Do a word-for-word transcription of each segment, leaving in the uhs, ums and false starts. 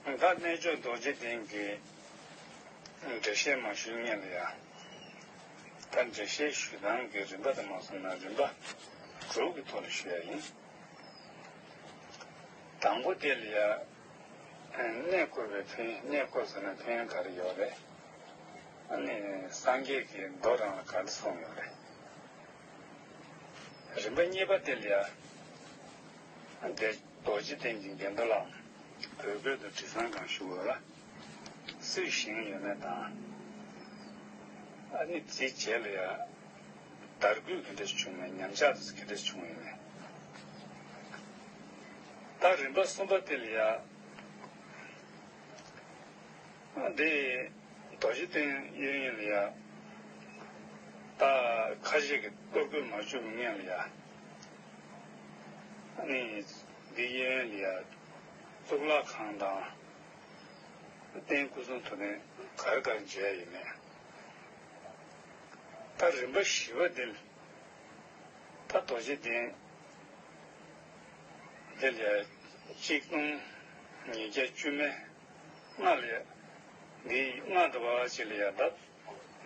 ད་རྣལ་འབྱོར་རྡོ་རྗེ་གདན་གྱི་འགྲེལ་བཤད་མ་ཞུས་སྔོན་ལ་ཡང་། ད་འགྲེལ་བཤད་ཞུ་སྟངས་ཀྱི་རིམ་པ་དེ་མ་སོང་ན་རིམ་པ་དྲུག་གི་ཐོག་ལ་ཞུ་ཡ་ཡིན། དང་པོ་དེ་ལ་ཡ། གནས་སྐོར་བའི་ཕན་ཡོན། གནས་སྐོར་ཟེར་ན་ཕན་ཡོན་ག་རེ་ཡོད་རེད། ཨ་ནི་སངས་རྒྱས་ཀྱིས་མདོ་རང་ལ་ག་རེ་གསུངས་ཡོད་རེད། རིམ་པ་གཉིས་པ་དེ་ལ་ཡ། དེ་རྡོ་རྗེ་གདན་གྱི་དགེ་འདུན་ལའང་བོད་སྐད་དུ་དྲི་བཟང་གང་ཞུ་དགོས་ལ། སུས་བཞེངས་ཡོད་མེད་དང་། ཨ་ནི་དེའི་རྗེས་ལ་ཡ། དར་རྒུད་ག་འདྲ་བྱུང་མེད། ཉམས་ཆག་དེ་ག་འདྲ་བྱུང་ཡོད་མེད། ད་རིམ་པ་གསུམ་པ་དེ་ལ་ཡ། ཨ་འདི་རྡོ་རྗེ་གདན་གཡས་གཡོན་ལ་ཡ། ད་ཁ་ཤས་ཀྱིས་གཏོར་རྒོལ་མ་བྱུང་བའི་སྔོན་ལ་ཡ། ཨ་ནི་འདི་གཡས་གཡོན་ལ་ཡ། གཙུག་ལག་ཁང་དང་། རྟེན་སྐུ་གསུང་ཐུགས་རྟེན་ག་རེ་ག་རེ་མཇལ་ཡོད་མེད། ད་རིམ་པ་བཞི་པ་འདི་ལ། ད་རྡོ་རྗེ་གདན་འདི་ལ་ཡ་གཅིག་སྟོང་ཉིས་བརྒྱ་བཅུ་མེད་ལྔ་ལ་ཡ། འདི་ལྔ་འདྲ་བ་ཅིག་ལ་ཡ། ད་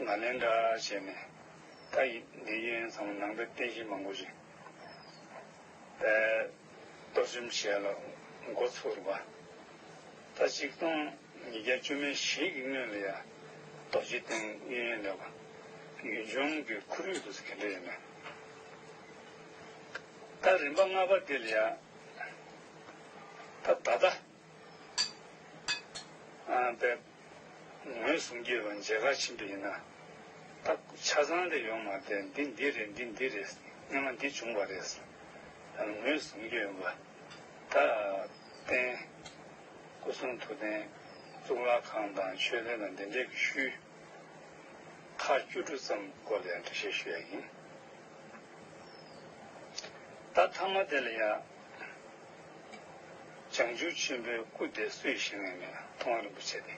ང་ལན་འདྲ་བྱས་ནས། ད་འདི་གཡས་གཡོན་ཚང་མ་ནང་པའི་རྟེན་གཞི་མང་པོ་ཞིག་པས་གཏོར་བཅོམ་བྱས་ལ་འགོ་ཚུགས་རེད་པ། ད་གཅིག་སྟོང་ཉིས་བརྒྱ་བཅུ་མེད་བཞི་གི་སྔོན་ལ་ཡ། རྡོ་རྗེ་གདན་གཡས་གཡོན་ལ་ཡ། ཡུལ་ལྗོངས་ཀྱི་ཁོར་ཡུག་དེ་ཚོ་ག་འདྲ་ཡིན་མེད། ད་རིམ་པ་ལྔ་པ་དེ་ལ་ཡ། ད་ད་ལྟ། ཨ་པའི་ངོས་བཟུང་རྒྱུ་ཡོད་པ་མཇལ་ཁ་ཕྱིན་པ་ཡིན་ན། ད་ཆ་ཚང་དེ་ཡོང་མ་དེ། འདི་འདི་རེད། འདི་འདི་རེད། སྔོན་མ་འདི་བྱུང་བ་རེད། ད་ངོས་བཟུང་རྒྱུ་ཡོད་པ། ད་རྟེན་སྐུ་གསུང་ཐུགས་རྟེན། གཙུག་ལག་ཁང་དང་མཆོད་རྟེན་དང་འདི་འདྲའི་གི་ཤུལ། ཁག་བཅུ་དྲུག་ཙམ་སྐོར་ལ་ཡང་འགྲེལ་བཤད་ཞུ་ཡ་ཡིན། ད་ཐ་མ་དེ་ལ་ཡ། བྱང་ཆུབ་ཆེན་པོའི་སྐུ་དེ་སུས་བཞེངས་ཡོད་མེད། ཐུབ་དབང་རིན་པོ་ཆེ་དེ།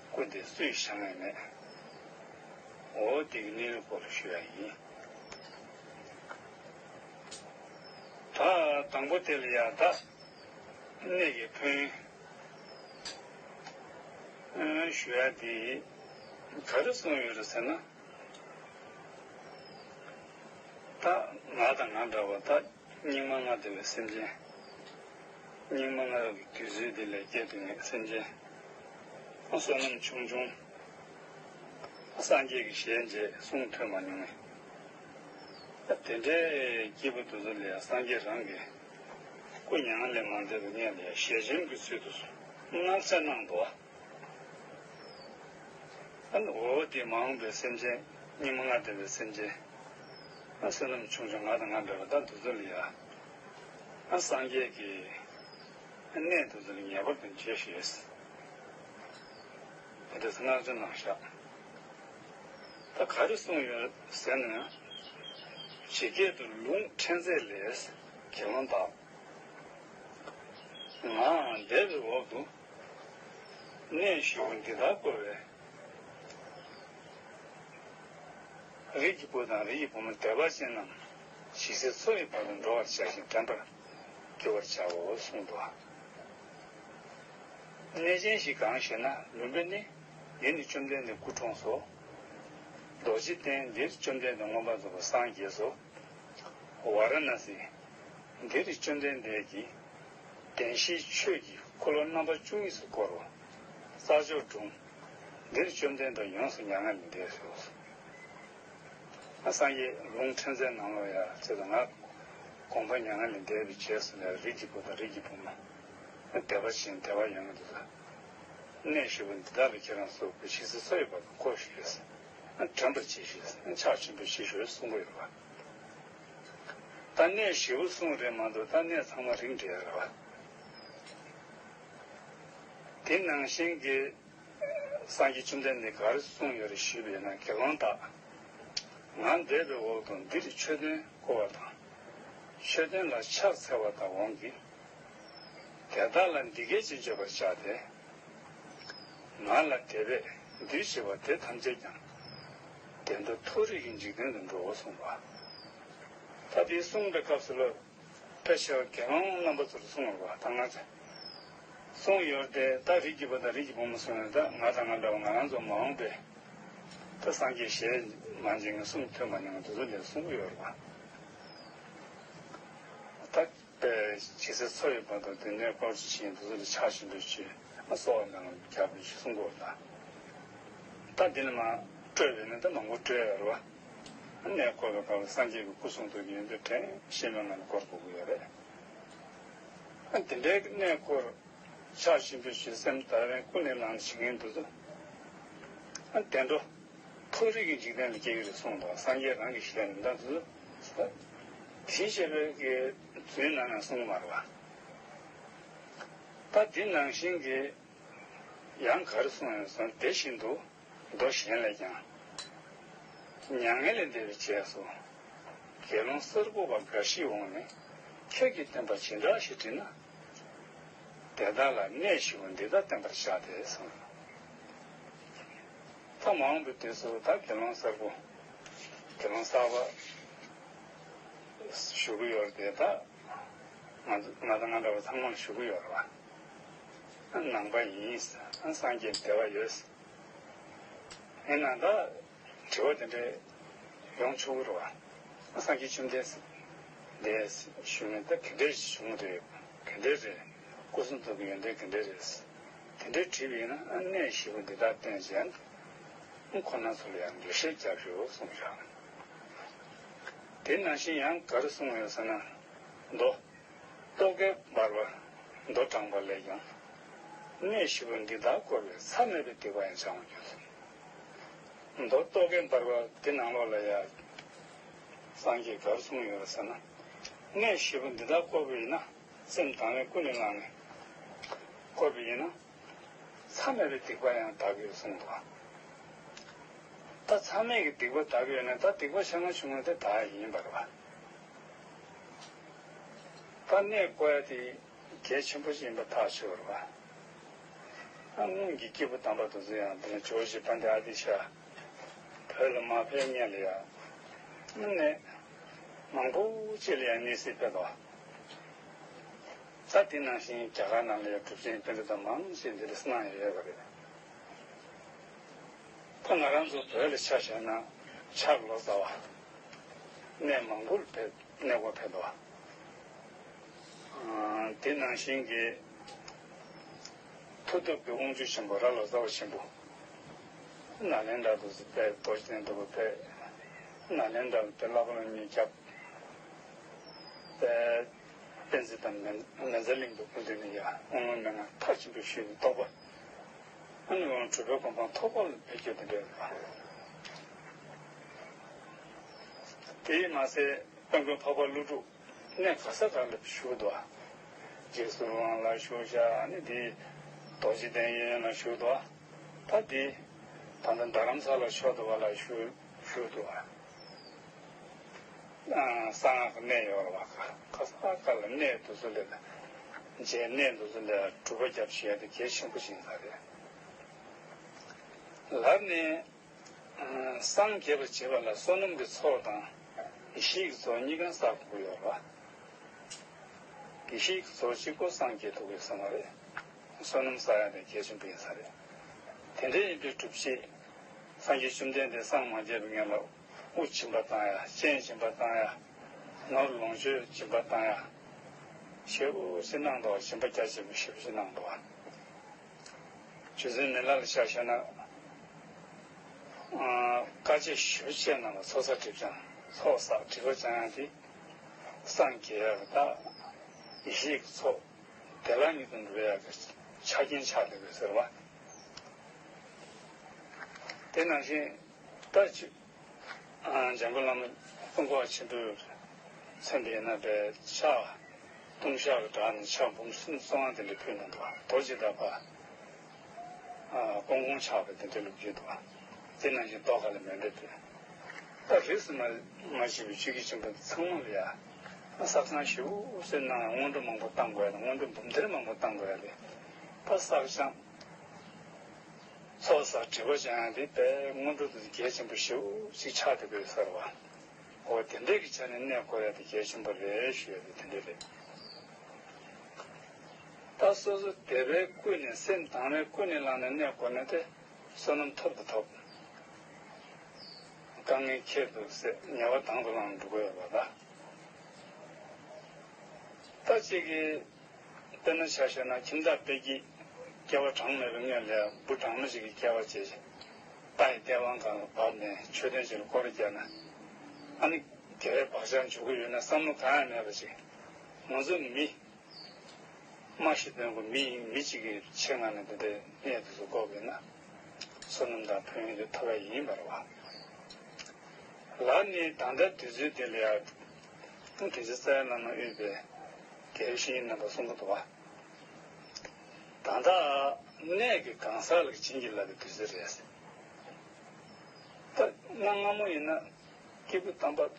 སྐུ་དེ་སུས་བཞེངས་ཡོད་མེད། འོ་དེ་གི་གནས་ལུགས་སྐོར་ལ་ཞུ་ཡ་ཡིན། ད་དང་པོ་དེ་ལ་ཡ། ད་གནས་ཀྱི་ཕན་ཡོན་ཞུ་ཡ་དེ་ག་རེ་གསུངས་ཡོད་རེད་ཟེར་ན། ད་ང་དང་ང་འདྲ་བ། ད་སྙིགས་མ་ལྔ་བདེ་བའི་སེམས་ཅན། སྙིགས་མ་ལྔ་ཡོད་ཀྱི་དུས་ཚོད་འདི་ལ་སྐྱེས་ཐུབ་མཁན་སེམས་ཅན། བསོད་ནམས་ཆུང་ཆུང་། སངས་རྒྱས་ཀྱི་ཞལ་མཇལ་གསུང་ཐོས་མ་མྱོང་བས། ད་དེ་འདྲའི་སྐྱེས་བུ་དེ་ཚོ་ལ་ཡང་སངས་རྒྱས་རང་གི་སྐུ་མྱ་ངན་ལས་མ་འདས་པའི་སྔོན་ལ་ཡང་ཞལ་ཆེམས་ཀྱི་ཚུལ་དུ་མངགས་བྱ་གནང་འདུག་བ། ཨ་ནི་འོ་དེ་མ་འོངས་པའི་སེམས་ཅན། སྙིགས་མ་ལྔ་བདེ་བའི་སེམས་ཅན། ཨ་བསོད་ནམས་ཆུང་ཆུང་ང་དང་ང་འདྲ་བ་ད་འདི་ཚོ་ལ་ཡ། ཨ་སངས་རྒྱས་ཀྱི་གནས་འདི་ཚོ་ལ་ངེས་པར་དུ་མཇལ་ཞེས། དེ་འདྲ་མངགས་བྱ་གནང་བཞག། ད་ག་རེ་གསུངས་ཡོད་ཟེར་ན། ཇི་སྐད་དུ་ལུང་ཕྲན་ཚེགས་ལས་དགེ་སློང་དག། ང་འདས་པའི་འོག་ཏུ་གནས་བཞི་པོ་འདི་དག་བསྐོར་བའི་རིགས་ཀྱི་བུ་དང་རིགས་ཀྱི་བུ་མོ་དད་པ་ཅན་རྣམས་ཇི་སྲིད་འཚོ་ཡི་བར་དུ་འགྲོ་བར་བྱ་ཞིང་དྲན་པར་བགྱི་བར་བྱའོ་གསུངས་འདུག། གནས་ཆེན་ཞིག་གང་ཞེ་ན། ལུམ་བི་ནི། འདི་ནི་བཅོམ་ལྡན་འདས་སྐུ་འཁྲུངས་སོ། རྡོ་རྗེ་གདན། འདིར་བཅོམ་ལྡན་འདས་མངོན་པར་རྫོགས་པར་སངས་རྒྱས་སོ། ཝཱ་ར་ཎ་སི། འདིར་བཅོམ་ལྡན་འདས་ཀྱིས་བདེན་བཞིའི་ཆོས་ཀྱི་འཁོར་ལོ་རྣམ་པ་བཅུ་གཉིས་སུ་བསྐོར་རོ། ས་ཕྱོགས་དྲུང་། འདིར་བཅོམ་ལྡན་འདས་ཡོངས་སུ་མྱ་ངན་ལས་འདས་སོ། ཨ་སངས་རྒྱས་ལུང་ཕྲན་ཚེགས་ནང་ལ་ཡ་ཚེ་དང་ང་དགོངས་པ་མྱ་ངན་ལས་འདས་པའི་རྗེས་སུ་ལ་རིགས་ཀྱི་བུ་དང་རིགས་ཀྱི་བུ་མོ། དད་པ་ཆེན་དད་པ་ཡོད་མཁན་དེ་ཚོ། གནས་བཞི་པོ་འདི་དག་ལ་ཁྱེད་རང་ཚོ་གི་ཇི་སྲིད་འཚོ་ཡི་བར་དུ་བསྐོར་ཞིག་དྲན་པར་གྱིས་ཤིག་ཕྱག་ཆེན་པོས་ཞུས་ཞུས་གསུང་གི་ཡོད་པ། ད་གནས་བཞི་པོ་གསུངས་རེད་མ་གཏོགས་ད་གནས་ཚང་མ་རིང་འདྲ་རེད་བ། དེ་ནང་བཞིན་གྱི་སངས་རྒྱས་བཅོམ་ལྡན་འདས་ག་རེ་གསུངས་ཡོད་རེད་ཞུས་པ་ཡིན་ན། དགེ་སློང་དག། ང་འདས་པའི་འོག་ཏུ་འདིར་མཆོད་རྟེན་བསྐོར་བ་དང་། མཆོད་རྟེན་ལ་ཕྱག་འཚལ་བ་དག་འོང་གི། དེ་དག་ལ་འདི་སྐད་ཅེས་བརྗོད་པར་བྱ་སྟེ། ང་ལ་དད་པས་འདིར་བྱེད་པ་དེ་ཐམས་ཅད་ཀྱང་བདེ་འགྲོ་མཐོ་རིས་ཀྱི་འཇིག་རྟེན་དུ་འགྲོ་གསུངས་པ། ད་དེ་གསུངས་པའི་སྐབས་སུ་ལ། ཕལ་ཆེ་བ་དགེ་སློང་རྣམ་པ་ཚོར་གསུངས་པ་ད་ང་ཚོ། གསུངས་ཡོད་དེ། ད་རིགས་ཀྱི་བུ་དང་རིགས་ཀྱི་བུ་མོ་གསུངས་ནས། ད་ང་དང་ང་འདྲ་བ་ང་རང་ཚོ་མ་འོངས་པའི་ད་སངས་རྒྱས་ཞལ་མ་མཇལ་མཁན་གསུང་ཐོས་མ་མྱོང་མཁན་དེ་ཚོ་ལ་གསུང་གི་ཡོད་རེད་པ། ད་པས་ཇི་སྲིད་འཚོ་ཡི་བར་དུ་དེ་ནས་དཀོར་ཆུ་ཆེན་དེ་ཚོ་ལ་ཕྱག་ཞིམ་པོ་བྱས། གསོལ་བ་ནང་རྒྱབ་པའི་ཆུ་གསུང་གོ་ལ། ད་འདི་ལ་མ་སྤྲོས་པས་ན་ད་མང་པོ་སྤྲོས་ཡོད་རེད་པ། གནས་བསྐོར་བའི་སྐབས་ལ་སངས་རྒྱས་ཀྱི་སྐུ་གསུང་ཐུགས་ཀྱི་ཡོན་ཏན་དྲན་ཤེས་མེད་ངང་ནས་བསྐོར་དགོས་ཀྱི་ཡོད་རེད། ཨ་དེ་འདྲའི་གནས་བསྐོར་ཕྱག་ཆེན་པོའི་ཕྱིར་སེམས་དལ་བའི་ཀུན་ནས་བསླངས་བྱེད་མཁན་དེ་ཚོ། ཨ་བདེ་འགྲོ་མཐོ་རིས་ཀྱི་འཇིག་རྟེན་ལ་སྐྱེ་གི་རེད་གསུངས་འདུག་སངས་རྒྱས་རང་གི་ཞལ་ནས་ད་དེ་ཚོ་དེ་བཞིན་གཤེགས་པའི་གི་མཛོད་ནང་ནས་གསུངས་མ་རེད་པ། ད་དེ་ནང་བཞིན་གྱི་ཡང་ག་རེ་གསུངས་ཡོད་ཟེར་ན། དེ་བཞིན་དུ་མདོ་གཞན་ལས་ཀྱང་། མྱ་ངན་ལས་འདས་པའི་རྗེས་སུ། དགེ་སློང་གསར་བུ་བ་འགའ་ཞིག་འོངས་ནས། ཁྱེད་ཀྱིས་བསྟན་པ་ཇི་འདྲ་ཞིག་བྲིས་ན། དེ་དག་ལ་གནས་བཞི་པོ་འདི་དག་བསྟན་པར་བྱ་སྟེ་གསུངས། ད་མ་འོངས་པའི་དུས་སུ་ད་དགེ་སློང་གསར་བུ། དགེ་སློང་གསར་པ་ཞུ་གི་ཡོད་རེད་དེ། ད་ང་ང་དང་ང་འདྲ་བ་ཚང་མར་ཞུ་གི་ཡོད་རེད་པ། ནང་པ་ཡིན། སངས་རྒྱས་འབྲེལ་བ་ཡོད། ཡིན་ན་ད་དྲི་བ་དེ་འདྲ་ཡོང་ཆོག་གི་རེད་པ། སངས་རྒྱས་བཅོམ་ལྡན་འདས་ཞུས་ནས་ད་ག་འདྲ་བྱུང་རེད། ག་འདྲ་རེད། སྐུ་གསུང་ཐུགས་ཀྱི་ཡོན་ཏན་ག་འདྲ་རེད། དེ་འདྲ་དྲིས་པ་ཡིན་ན། ཨ་གནས་བཞི་པོ་འདི་དག་བསྟན་བྱས་ན། ཁོ་ན་ཚོ་ལ་ཡང་འགྲེལ་བཤད་རྒྱབ་ཤོག་གསུངས་བཞག་དེ་ནང་བཞིན་ཡང་ག་རེ་གསུངས་ཡོད་ཟེར་ན། མདོ། རྟོག་གེ་འབར་བ་མདོ་དྲངས་པ་ལས་ཀྱང་། གནས་བཞི་པོ་འདི་དག་བསྐོར་བས་མཚམས་མེད་པའི་སྡིག་པ་ཡང་བྱང་བར་འགྱུར། མདོ་རྟོག་གེ་འབར་བ་འདི་ནང་ལོགས་ལ་ཡང་སངས་རྒྱས་ག་རེ་གསུངས་ཡོད་ཟེར་ན། གནས་བཞི་པོ་འདི་དག་བསྐོར་བ་ཡིན་ན། སེམས་དང་བའི་ཀུན་ནས་བསླངས་ནས་བསྐོར་བ་ཡིན་ན། མཚམས་མེད་པའི་སྡིག་པ་ཡང་དག་གི་གསུངས་འདུག་ད་མཚམས་མེད་ཀྱི་སྡིག་པ་དག་གི་ཡོད་ན། ད་སྡིག་པ་ཆ་ཚང་བྱུང་ན་དེ་དག་ཡིན་པ་རེད་པ། ད་གནས་བསྐོར་ཡ་དེ་གལ་ཆེན་པོ་ཞིག་ཡིན་པ་ཐག་ཆོད་རེད་པ། ཨ་སྔོན་གྱི་སྐྱེས་བུ་དམ་པ་དེ་ཚོ་ཡང་དེ་ནས་ཇོ་བོ་རྗེ་དཔལ་ལྡན་ཨ་ཏི་ཤ། བོད་ལ་མ་ཕེབས་སྔོན་ལ་ཡང་། ཨ་ནི་མང་པོ་ཅིག་ལ་ཡང་གནས་གཟིགས་ཕེབས་པ། ད་དེ་ནང་བཞིན་རྒྱ་གར་ནང་ལ་ཡང་གྲུབ་ཆེན་དཔེ་འདྲ་དང་མང་ཞིག་འདི་འདྲ་གནང་ཡོད་པ་རེད། ད་ང་རང་ཚོ་བོད་ལ་ཆ་བཞག་ན་ཕྱག་ལོ་ཙཱ་བ་གནས་མང་པོ་ལ་ཕེབས། གནས་སྐོར་ཕེབས་པ། ཨ་དེ་ནང་བཞིན་གྱི་མཐུ་སྟོབས་ཀྱི་དབང་ཕྱུག་ཆེན་པོ་རྭ་ལོ་ཙཱ་བ་ཆེན་པོ། ནཱ་ལེནྡྲ་དུ་ཕེབས། རྡོ་རྗེ་གདན་དུ་ཕེབས། ནཱ་ལེནྡྲ་ལ་ཕེབས། བསླབ་པ་ལ་ཉེ་རྒྱབ། པས། པཎ་ཆེན་དང་མན་མན་ཛ་ལིང་དུ་སྐུ་མདུན་ནས་ཡང་དབང་ལུང་མན་ངག་མཐའ་ཆེན་པོ་ཞུས་ནས་རྟོགས་པ། ཨ་ནི་འོང་གྲུབ་པའི་གོ་འཕང་ཐོབ་པ་ལ་ཕེབས་རྒྱུ་དེ་འདྲ་རེད། དེས་མ་ཟད་དཔལ་མགོན་འཕགས་པ་ཀླུ་སྒྲུབ་གནས་ག་ས་ག་ལ་བཞུགས་འདུག་རྗེ་བཙུན་དབང་ལ་བཞུགས་ཤག་ཨ་ནི་དེ་རྡོ་རྗེ་གདན་གཡས་གཡོན་ལ་བཞུགས་འདུག་ད་དེ་ད་ལྟ་རྡ་རམ་ས་ལ་ཕྱོགས་འདུག་པ་ལ་བཞུགས་བཞུགས་འདུག་གསང་སྔགས་ཀྱི་གནས་ཡོད་རེད་པ། ག་ས་ག་ལ་གནས་དེ་ཚོ་ལ། མཇལ་གནས་དེ་ཚོ་ལ་སྒྲུབ་པ་རྒྱབ་ཤེས་ཡ་དེ་གལ་ཆེན་པོ་ཞིག་ཡིན་ས་རེད། ལར་ནས་སངས་རྒྱས་པར་བྱེད་པ་ལ་བསོད་ནམས་ཀྱི་ཚོགས་དང་ཡེ་ཤེས་ཀྱི་ཚོགས་གཉིས་ཀ་བསགས་དགོས་ཡོད་རེད་པ། ཡེ་ཤེས་ཀྱི་ཚོགས་གཅིག་པོ་སངས་རྒྱས་ཐུབ་ཀྱི་ས་མ་རེད། བསོད་ནམས་བསགས་ཡ་དེ་གལ་ཆེན་པོ་ཡིན་ས་རེད། དེ་འདྲ་ཡིན་པའི་སྒྲུབ་བྱེད། སངས་རྒྱས་བཅོམ་ལྡན་འདས་སངས་མ་རྒྱས་པའི་སྔོན་ལ་དབུ་སྦྱིན་པ་བཏང་ཡ། སྤྱན་སྦྱིན་པ་བཏང་ཡ། ནོར་ལོངས་སྤྱོད་སྦྱིན་པ་བཏང་ཡ། ཞེ་པོ་ཅིག་གནང་འདུག་སྦྱིན་པ་རྒྱ་ཆེན་པོ་ཞེ་པོ་ཅིག་གནང་འདུག་རྗེ་བཙུན་མི་ལ་ལ་ཆ་བཞག་ན། ཨ་དཀའ་སྤྱད་ཞེ་པོ་ཅིག་གནང་བ། ཚོགས་བསགས་སྒྲིབ་སྦྱང་། ཚོགས་བསགས་སྒྲིབ་པ་སྦྱང་ཡ་དེ། སངས་རྒྱས་ཡག་གི་ད་ཡེ་ཤེས་ཀྱི་ཚོགས་བདེ་བླག་ཉིད་དུ་འགྲུབ་ཡག་གི་ཆ་རྐྱེན་ཆགས་བསྡད་པའི་ཟེར་བ། དེ་ནང་བཞིན་ད་ཅི་ཨ་འཇམ་མགོན་བླ་མ་ཀུན་དགའ་ཆེན་པོས་མཚོན་པ་ཡིན་ན། པའི་ཕྱག་ལྟུང་བཤགས་ཀྱི་སྒྲ་ནི་ཕྱག་འབུམ་སུམ་ཅུ་སོ་ལྔ་དེ་འདྲ་ཕུལ་གནང་འདུག་རྡོ་རྗེ་བདག་པོ། ཨ་ཀོང་ཀོང་ཆགས་པའི་དེ་འདྲའི་ལོ་རྒྱུས་འདུག་དེ་ནང་བཞིན་རྡོ་ཁ་ལ་མེ་འདྲ་དེ། ད་རིས་སུ་མ་མ་ཞིག་པའི་ཆོས་བརྒྱུད་ཆེན་པོ་ཚང་མ་ལ་ཡ་ས་ཁང་ཞེ་པོ་ཅིག་གནང་། སྔོན་འགྲོ་མང་པོ་བཏང་དགོས་ཡ་དང་། སྔོན་འགྲོ་འབུམ་སྡེར་མང་པོ་བཏང་དགོས་ཡ་དེ། ད་ས་ཁང་ཚོགས་བསགས་སྒྲིབ་པ་སྦྱང་ཡ་དེ་དཔེ་སྔོན་འགྲོ་དེ་གལ་ཆེན་པོ་ཞེ་པོ་ཅིག་ཆགས་བསྡད་པའི་ཟེར་བ། འོ་དེ་འདྲའི་གི་ཆ་ནས་གནས་སྐོར་ཡ་དེ་གལ་ཆེན་པོ་རེད་ཞུ་ཡ་དེ་དེ་འདྲ་རེད། ད་ ད་སོ་སོ་དད་པས་ཀུན་ནས་སེམས་དང་བས་ཀུན་ནས་བསླངས་ནས་གནས་དགོས་ན་དེ་བསོད་ནམས་ཐོབ་ཏུ་ཐོབ། དཀའ་ངལ་ཁྱད་དུ་བསད་ཉེ་བ་དང་དུ་བླངས་འགྲོ་གི་ཡོད་པ་ལ། ད་ཅིག་གིས་དཔེར་ན་ཆ་བཞག་ན་ཁྱིམ་བདག་དཔལ་སྐྱེས་སྐྱེ་བ་གྲངས་མེད་པའི་སྔོན་ལ་བུ་གྲངས་མེད་ཅིག་གི་སྐྱེ་བ་བྱས་ཤིང་། རྟ་ཡི་སྟེས་དབང་སྒང་ལ་བབས་ནས་མཆོད་རྟེན་ཅིག་ལ་སྐོར་ར་བརྒྱབ་ན། ཨ་ནི་དགེ་བའི་བག་ཆགས་འཇུག་གི་ཡོད་ན་བསམ་བློ་གང་ཡང་མེད་པ་ཅིག་ང་ཚོ་མི། སྨྲ་ཤེས་དོན་གོ་མི་ཡིན་མི་གཅིག་གིས་ཆེད་མངགས་ནས་འདི་འདྲའི་གནས་དེ་ཚོ་བསྐོར་བས་ན། བསོད་ནམས་དང་ཕན་ཡོན་དེ་ཐོབ་པ་ཡིན་པར་བ། ལར་ནི་ད་ལྟ་དུས་ཚོད་འདི་ལ་ཡང་། དེ་ཚེ་རྩ་བའི་བླ་མ་དབུས་པའི་དགེ་བའི་བཤེས་གཉེན་རྣམ་པ་གསུང་གི་འདུག་བ། ད་ལྟ་གནས་ཀྱི་གང་ཟག་ལ་བྱིན་གྱིས་བརླབས་པའི་དུས་ཚོད་རེད། ད་གནའ་སྔ་མོ་ཡིན་ན་སྐྱེས་བུ་དམ་པ།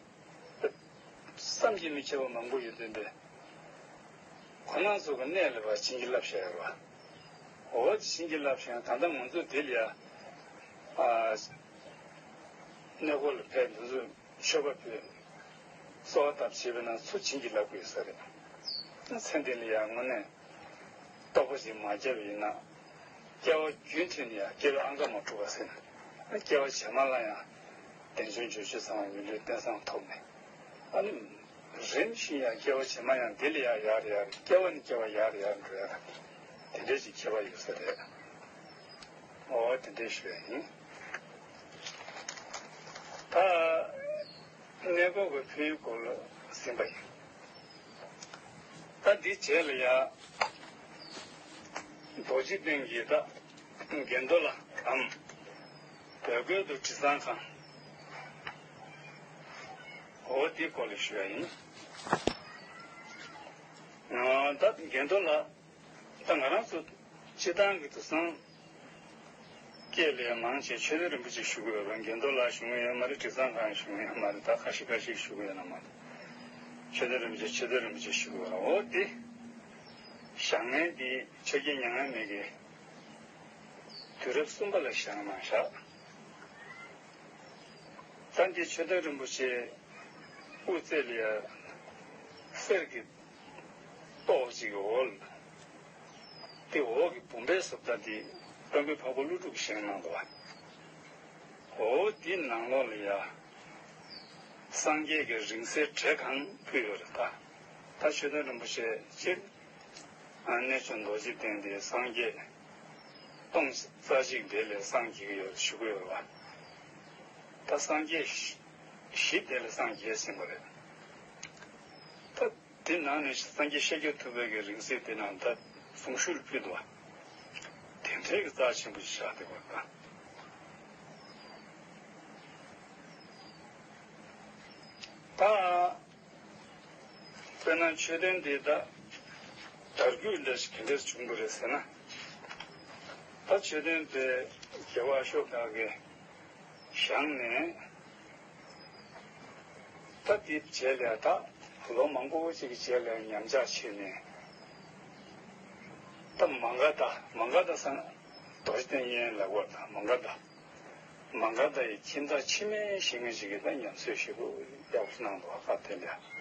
བསམ་གྱིས་མི་ཁྱབ་པ་མང་པོ་ཡོད་དོན་པས། ཁོ་རང་ཚོ་གི་གནས་ལ་བ་བྱིན་གྱིས་བརླབས་བཞག་ཡོད་རེད་བ། འོ་དེ་བྱིན་གྱིས་བརླབས་བཞག་ད་ལྟ་ང་ཚོ་དེ་ལ་ཡ། ཨ། གནས་སྐོར་ལ་ཕེབས་འདི་ཚོ་མཆོད་པ་ཕུལ། གསོལ་བ་བཏབ་བྱས་པས་ན་ཚུར་བྱིན་གྱིས་བརླབས་དགོས་ས་རེད། ཚེ་འདི་ལ་ཡ་དངོས་གནས། རྟོགས་པ་ཞིག་མ་བརྒྱབ་པ་ཡིན་ན། སྐྱེ་བ་རྒྱུན་མཐུད་ནས་ཡང་སྐྱེ་བའི་ཨང་ཀ་མ་གྲུབ་པ་ཟེར་ནས། སྐྱེ་བ་རྗེས་མ་ལ་ཡང་། བདེ་འབྱུང་འབྱོར་བཅུ་ཚང་བའི་མི་ལུས་རྟེན་བཟང་ཐོབ་ནས། ཨ་ནི། རིམ་བཞིན་ཡང་སྐྱེ་བ་རྗེས་མ་ཡང་འདི་ལ་ཡང་ཡར་ཡར་སྐྱེ་བ་ནས་སྐྱེ་བ་ཡར་ཡར་འགྲོ་ཡ། དེ་འདྲའི་ཅིག་ཁྱད་པར་ཡོད་ས་རེད། འོ་དེ་འདྲའི་ཞུ་ཡ་ཡིན། ད། གནས་སྐོར་གྱི་ཕན་ཡོན་སྐོར་ལ་ཟིན་པ་ཡིན། ད་འདི་རྗེས་ལ་ཡ། རྡོ་རྗེ་གདན་གྱི་ད། དགེ་འདུན་ལྷ་གམ། བོད་སྐད་དུ་དྲི་བཟང་ཁང་། འོ་འདི་སྐོར་ལ་ཞུ་ཡ་ཡིན། ད་དགེ་འདུན་ལྷ། ད་ང་རང་ཚོ་སྤྱི་བཏང་གི་དུས་སང་སྐད་ལས་མང་ཆེ་ཆོས་སྡེ་རིན་པོ་ཆེ་ཞུ་གི་ཡོད་པ། དགེ་འདུན་ལྷ་ཞུ་གི་ཡོད་མ་རེད། དྲི་བཟང་ཁང་ཞུ་གི་ཡོད་མ་རེད། ད་ཁ་ཤས་ཁ་ཤས་ཞུ་གི་ཡོད་ན་མ་རེད། ཆོས་སྡེ་རིན་པོ་ཆེ་ཆོས་སྡེ་རིན་པོ་ཆེ་ཞུ་གི་ཡོད་ར། འོ་དེ་བཞག་མཁན་དེ་ཆོས་རྒྱལ་མྱ་ངན་མེད་ཀྱི་དུས་རབས་གསུམ་པ་ལ་བཞེངས་གནང་བཞག་ད་འདི་ཆོས་སྡེ་རིན་པོ་ཆེ་དབུ་རྩེ་ལ་ཡ་གསེར་གྱི་ཏོག་ཅིག་གི་འོག་ལ། དེ་འོག་གི་བུམ་པའི་ཟུར་ལྟ་དེ་སྟོན་པའི་འཕགས་པ་ཀླུ་སྒྲུབ་བཞེངས་གནང་འདུག་བ། འོ་དེ་ནང་ལོགས་ལ་ཡ། སངས་རྒྱས་ཀྱི་རིང་བསྲེལ་བྲེ་གང་ཕུལ་ཡོད་རེད་ད། ད་ཆོས་སྡེ་རིན་པོ་ཆེ་སྤྱིར། གནས་ཆུང་རྡོ་རྗེ་གདན་དེ་སངས་རྒྱས། སྟོང་རྩ་གཅིག་དེ་ལས་སངས་རྒྱས་ཀྱི་ཡོད་རེད་ཞུ་གི་ཡོད་རེད་བ། ད་སངས་རྒྱས་བཞི་དེ་ལས་སངས་རྒྱས་ཟིན་པ་རེད། ད། དེ་ནང་ནས་སངས་རྒྱས་ཤཱཀྱ་ཐུབ་པའི་གི་རིང་བསྲེལ་དེ་ནང་ད་གཟུངས་གཞུག་ལ་ཕུལ་འདུག་བ། དེ་འདྲའི་གི་རྩ་ཆེན་པོ་ཞིག་བཞག་བསྡད་པ་དང་། ད། དཔེར་ན་མཆོད་རྟེན་དེ་ད་དར་རྒུད་འདྲ་ཞིག་ག་འདྲས་བྱུང་དགོས་རེད་ཟེར་ན། ད་མཆོད་རྟེན་དེ་རྒྱལ་བ་ཨ་ཤོ་ཀ་གིས་བཞེངས་ནས། ད་དེའི་རྗེས་ལ་ད་ལོ་མང་པོ་ཅིག་གི་རྗེས་ལ་ཉམས་ཆག་ཕྱིན་ནས། ད་མ་ག་དྷ་མ་ག་དྷ་སང་རྡོ་རྗེ་གདན་གཡས་གཡོན་ལ་བར་དང་མ་ག་དྷ། མ་ག་དྷ་ཡི་ཁྱིམ་བདག་འཆི་མེད་ཞིག་ངེས་ཅིག་གིས་ད་ཉམས་གསོ་ཞེ་པོ་ཡག་པོ་གནང་འདུག་བ། སྐབས་དེ་ལ་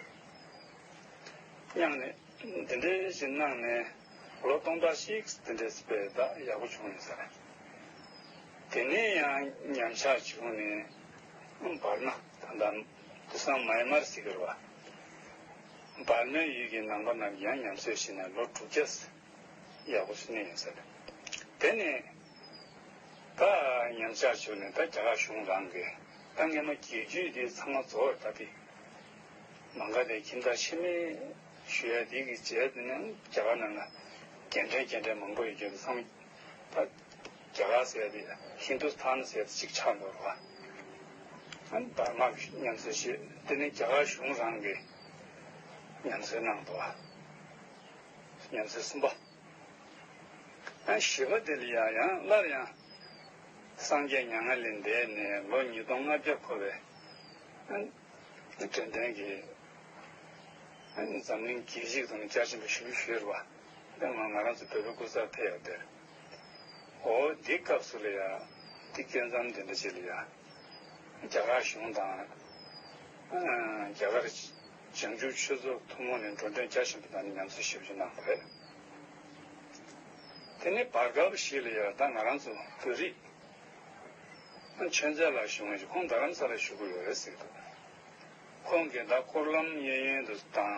མཉམ་ནས་འདི་འདྲའི་ཞིག་གནང་ནས་ལོ་སྟོང་ཕྲག་གཅིག་འདི་འདྲའི་སྤེལ་ད་ཡག་པོ་བྱུང་ཡོད་ས་རེད། དེ་ནས་ཡང་ཉམས་ཆག་བྱུང་ནས་འབར་མ་ད་ལྟ་དེང་སང་མཱ་ཡན་མར་ཟེར་གི་རེད་བ། འབར་མའི་ཡུལ་གྱི་ནང་པ་རྣམས་ཡང་ཉམས་གསོ་བྱས་ནས་ལོ་དྲུག་བརྒྱ། ཡག་པོ་ཞིག་གནས་ཡོད་ས་རེད། དེ་ནས་ད་ཉམས་ཆག་བྱུང་ནས་ད་རྒྱ་གར་གཞུང་རང་གིས་ད་སྔས་མ་རྒྱལ་རྒྱུད་དེ་ཚང་མ་རྫོགས་ད་དེ་མ་ག་དྷའི་ཁྱིམ་བདག་འཆི་མེད་ཞུ་ཡ་དེ་གི་རྗེས་དེ་ནས་རྒྱ་གར་ནང་ལ་རྒན་གྲས་རྒན་གྲས་མང་པོ་ཡོད་རྒྱུ་དེ་ཚང་མ་ད་རྒྱ་གར་ཟེར་ཡ་དེ་ཧིན་དུ་སི་ཐན་ཟེར་ཡ་དེ་གཅིག་ཆགས་འགྲོ་ར་བ། འབར་མ་གི་ཉམས་གསོ་བྱས་དེ་ནས་རྒྱ་གར་གཞུང་རང་གིས་ཉམས་གསོ་གནང་འདུག་བ། ཉམས་གསོ་གསུམ་པ། ཨ་བཞི་པ་དེ་ལ་ཡང་ཡང་སླར་ཡང་སངས་རྒྱས་མྱ་ངན་ལས་འདས་ནས་ལོ་ཉིས་སྟོང་ལྔ་བརྒྱ་འཁོར་བའི་དྲན་རྟེན་གྱི་འཛམ་གླིང་རྒྱལ་སྤྱི་དང་བཅར་ཆེན་པོ་ཞུ་ཞུས་པ་དེ་ང་ང་རང་ཚོ་བོད་པའི་སྐུ་ཚབ་ཕེབས་ཡོད་དེ། འོ་འདི་སྐབས་སུ་ལ་ཡང་འདི་སྐལ་མཚམས་འདི་འདྲ་ཅིག་ལ་ཡང་རྒྱ་གར་གཞུང་དང་རྒྱ་གར་བྱང་ཆུབ་ཆོས་ཚོགས་ཐུན་མོང་ནས་འགྲོ་གྲོན་རྒྱ་ཆེན་པོ་དང་ཉམས་གསོ་ཞིབ་འཇུག་གནང་བ་རེད། དེ་ནས་བར་སྐབས་ཤིག་ལ་ཡང་ད་ང་རང་ཚོ་བོད་རིགས་ཆོས་མཛད་ལ་བཞུགས་མཁན་ཞིག་ཁོང་རྡ་རམ་ས་ལ་བཞུགས་ཀྱི་ཡོད་རེད་ཟེར་གྱི་འདུག་ཁོང་གིས་ད་འཁོར་ལམ་གཡས་གཡོན་དུ་དང་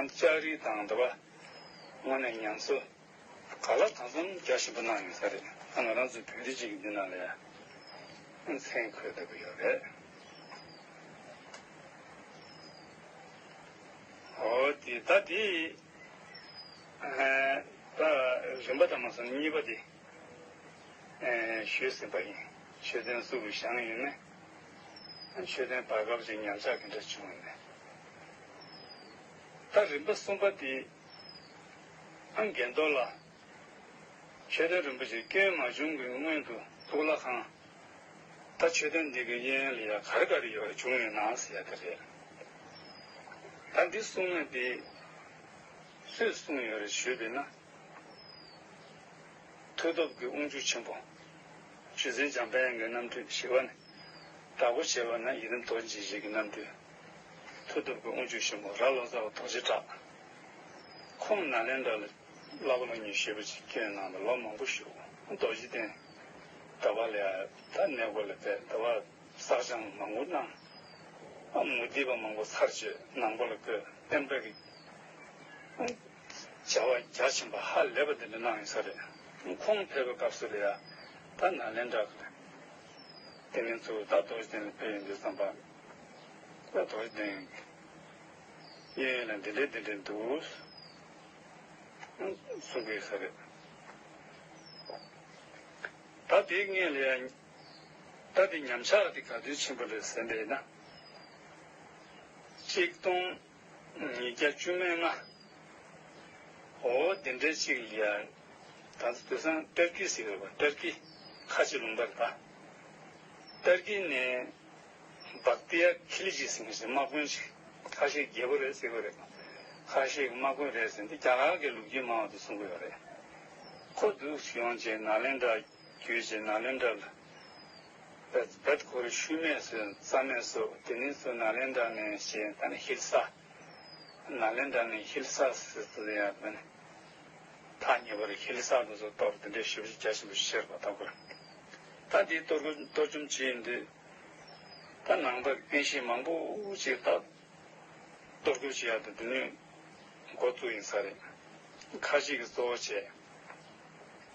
ལྕགས་རི་དང་འདི་པ་དངོས་གནས་ཉམས་གསོ་ག་ལ་གང་འཚམ་རྒྱ་ཆེན་པོ་གནང་ཡོད་ས་རེད། ད་ང་རང་ཚོ་བོད་རིགས་ཅིག་གི་འདི་ནང་ལ་ཡང་མཚན་འཁོད་བསྡད་ཀྱི་ཡོད་རེད། འོ་དེ་ད་དེ་ད་རིམ་པ་དང་མ་སོང་གཉིས་པ་དེ་ཞུས་ཟིན་པ་ཡིན། མཆོད་རྟེན་སུ་གིས་བཞེངས་ཡོད་མེད། མཆོད་རྟེན་བར་སྐབས་ཀྱི་ཉམས་ཆག་ག་འདྲ་བྱུང་ཡོད་མེད། ད་རིམ་པ་གསུམ་པ་དེ་ཨང་རྒན་རྡོར་ལ་མཆོད་རྟེན་རིན་པོ་ཆེ་སྐྱོན་མ་བྱུང་གི་སྔོན་དུ་གཙུག་ལག་ཁང་། ད་མཆོད་རྟེན་འདི་གི་གཡས་གཡོན་ལ་ཡ་ག་རེ་ག་རེ་ཡོད་རེད་བྱུང་ཡོད་ན་ཟེར་ཡ་དེ་རེད། ད་འདི་གསུང་ངེས་དེ་སུས་གསུངས་ཡོད་རེད་ཞུས་པས་ན། མཐུ་སྟོབས་ཀྱི་དབང་ཕྱུག་ཆེན་པོ། རྗེ་བཙུན་འཇམ་དཔལ་དབྱངས་ཀྱི་རྣམ་སྤྲུལ་ཞེས་པ་ནི། དྭགས་པོ་ཞེས་པ་ན་ཡི་དམ་རྡོ་རྗེ་འཆང་གི་རྣམ་སྤྲུལ། མཐུ་སྟོབས་ཀྱི་དབང་ཕྱུག་ཆེན་པོ་རྭ་ལོ་ཙཱ་བ་རྡོ་རྗེ་གྲགས། ཁོང་ནཱ་ལེནྡྲ་ལ་བསླབ་པ་སློབ་གཉེར་ཞེ་པོ་ཅིག་བསྐྱོན་གནང་བ་ལོ་མང་པོ་བཞུགས། རྡོ་རྗེ་གདན། ཟླ་བ་ལ་ཡ་ད་གནས་སྐོར་ལ་ཕེབས། ཟླ་བ་བསགས་སྦྱང་མང་པོ་གནང་། ཨ་མུ་སྟེགས་པ་མང་པོ་ཚར་གཅོད། ནང་པ་ལ་བཀོད། བསྟན་པའི་གི་བྱ་བ་རྒྱ་ཆེན་པོ་ཧ་ལས་པ་འདི་འདྲ་གནང་ཡོད་ས་རེད། ཁོང་ཕེབས་པའི་སྐབས་སུ་ལ་ཡ་ད་ནཱ་ལེནྡྲ་གི་དེ་ནས་ཚུར་ད་རྡོ་རྗེ་གདན་ལ་ཕེབས་ཡོང་དུས་ཙམ་པ། ད་རྡོ་རྗེ་གདན་གཡས་གཡོན་ལ་འདི་འདྲས་འདི་འདྲས་འདུག་གསུང་གི་ཡོད་ས་རེད། ད་དེའི་སྔོན་ལ་ཡ་ད་དེ་ཉམས་ཆག་དེ་ག་དུས་ཕྱིན་པ་རེད་ཟེར་བས་ན། གཅིག་སྟོང་ཉིས་བརྒྱ་བཅུ་མེད་ལྔ། འོ་དེ་འདྲའི་གཅིག་ལ་ཡ། ད་ཚོ་དེང་སང་ཏར་ཀི་ཟེར་བ། ཏར་ཀི་ཁ་ཆེ་ལུང་པ་རེད་པ། ཏར་ཀི་ནས་བག་ཏི་ཡ་ཁི་ལི་ཇི་ཟེར་མཁན་ཞིག་དམག་དཔོན་ཞིག་ཁ་ཤས་རྒྱལ་པོ་རེད་ཟེར་གི་རེད། ཁ་ཤས་ཀྱི་དམག་དཔོན་རེད་ཟེར་འདི་རྒྱ་གར་གྱི་ལོ་རྒྱུས་སྨྲ་བ་དེ་གསུང་གི་ཡོད་རེད། ཁོ་འདུག་ཡོང་རྗེས་ནཱ་ལེནྡྲ་བརྒྱུད་རྗེས་ནཱ་ལེནྡྲ་ལ་བེད་བེད་ཁོ་རེ་ཤུལ་མེད་བཟོས། རྩ་མེད་བཟོས། དེ་ནས་ཚུར་ནཱ་ལེནྡྲ་ནས་བྱས། ད་ནི་ཧིལ་ས། ནཱ་ལེནྡྲ་ནས་ཧིལ་ས་ཟེར་ཚུལ་ཡང་མིན། ཐག་ཉེ་བར་ཧིལ་ས་དེ་ཚོ་གཏོར། དེ་འདྲའི་ཞེ་པོ་ཅིག་རྒྱ་ཆེན་པོ་ཞིག་བྱས་པ་ད་ཁོ། ད་འདི་གཏོར་རྒོལ་གཏོར་བཅོམ་བྱས་ཡིན་དུས། ད་ནང་པ་རྟེན་གཞི་མང་པོ་ཅིག་ད་གཏོར་རྒོལ་བྱེད་ཡག་ཏུ་དེ་ནས་འགོ་བཙུགས་ཡིན་ས་རེད། ཁ་ཤས་ཀྱིས་གཙོ་བོ་བྱས།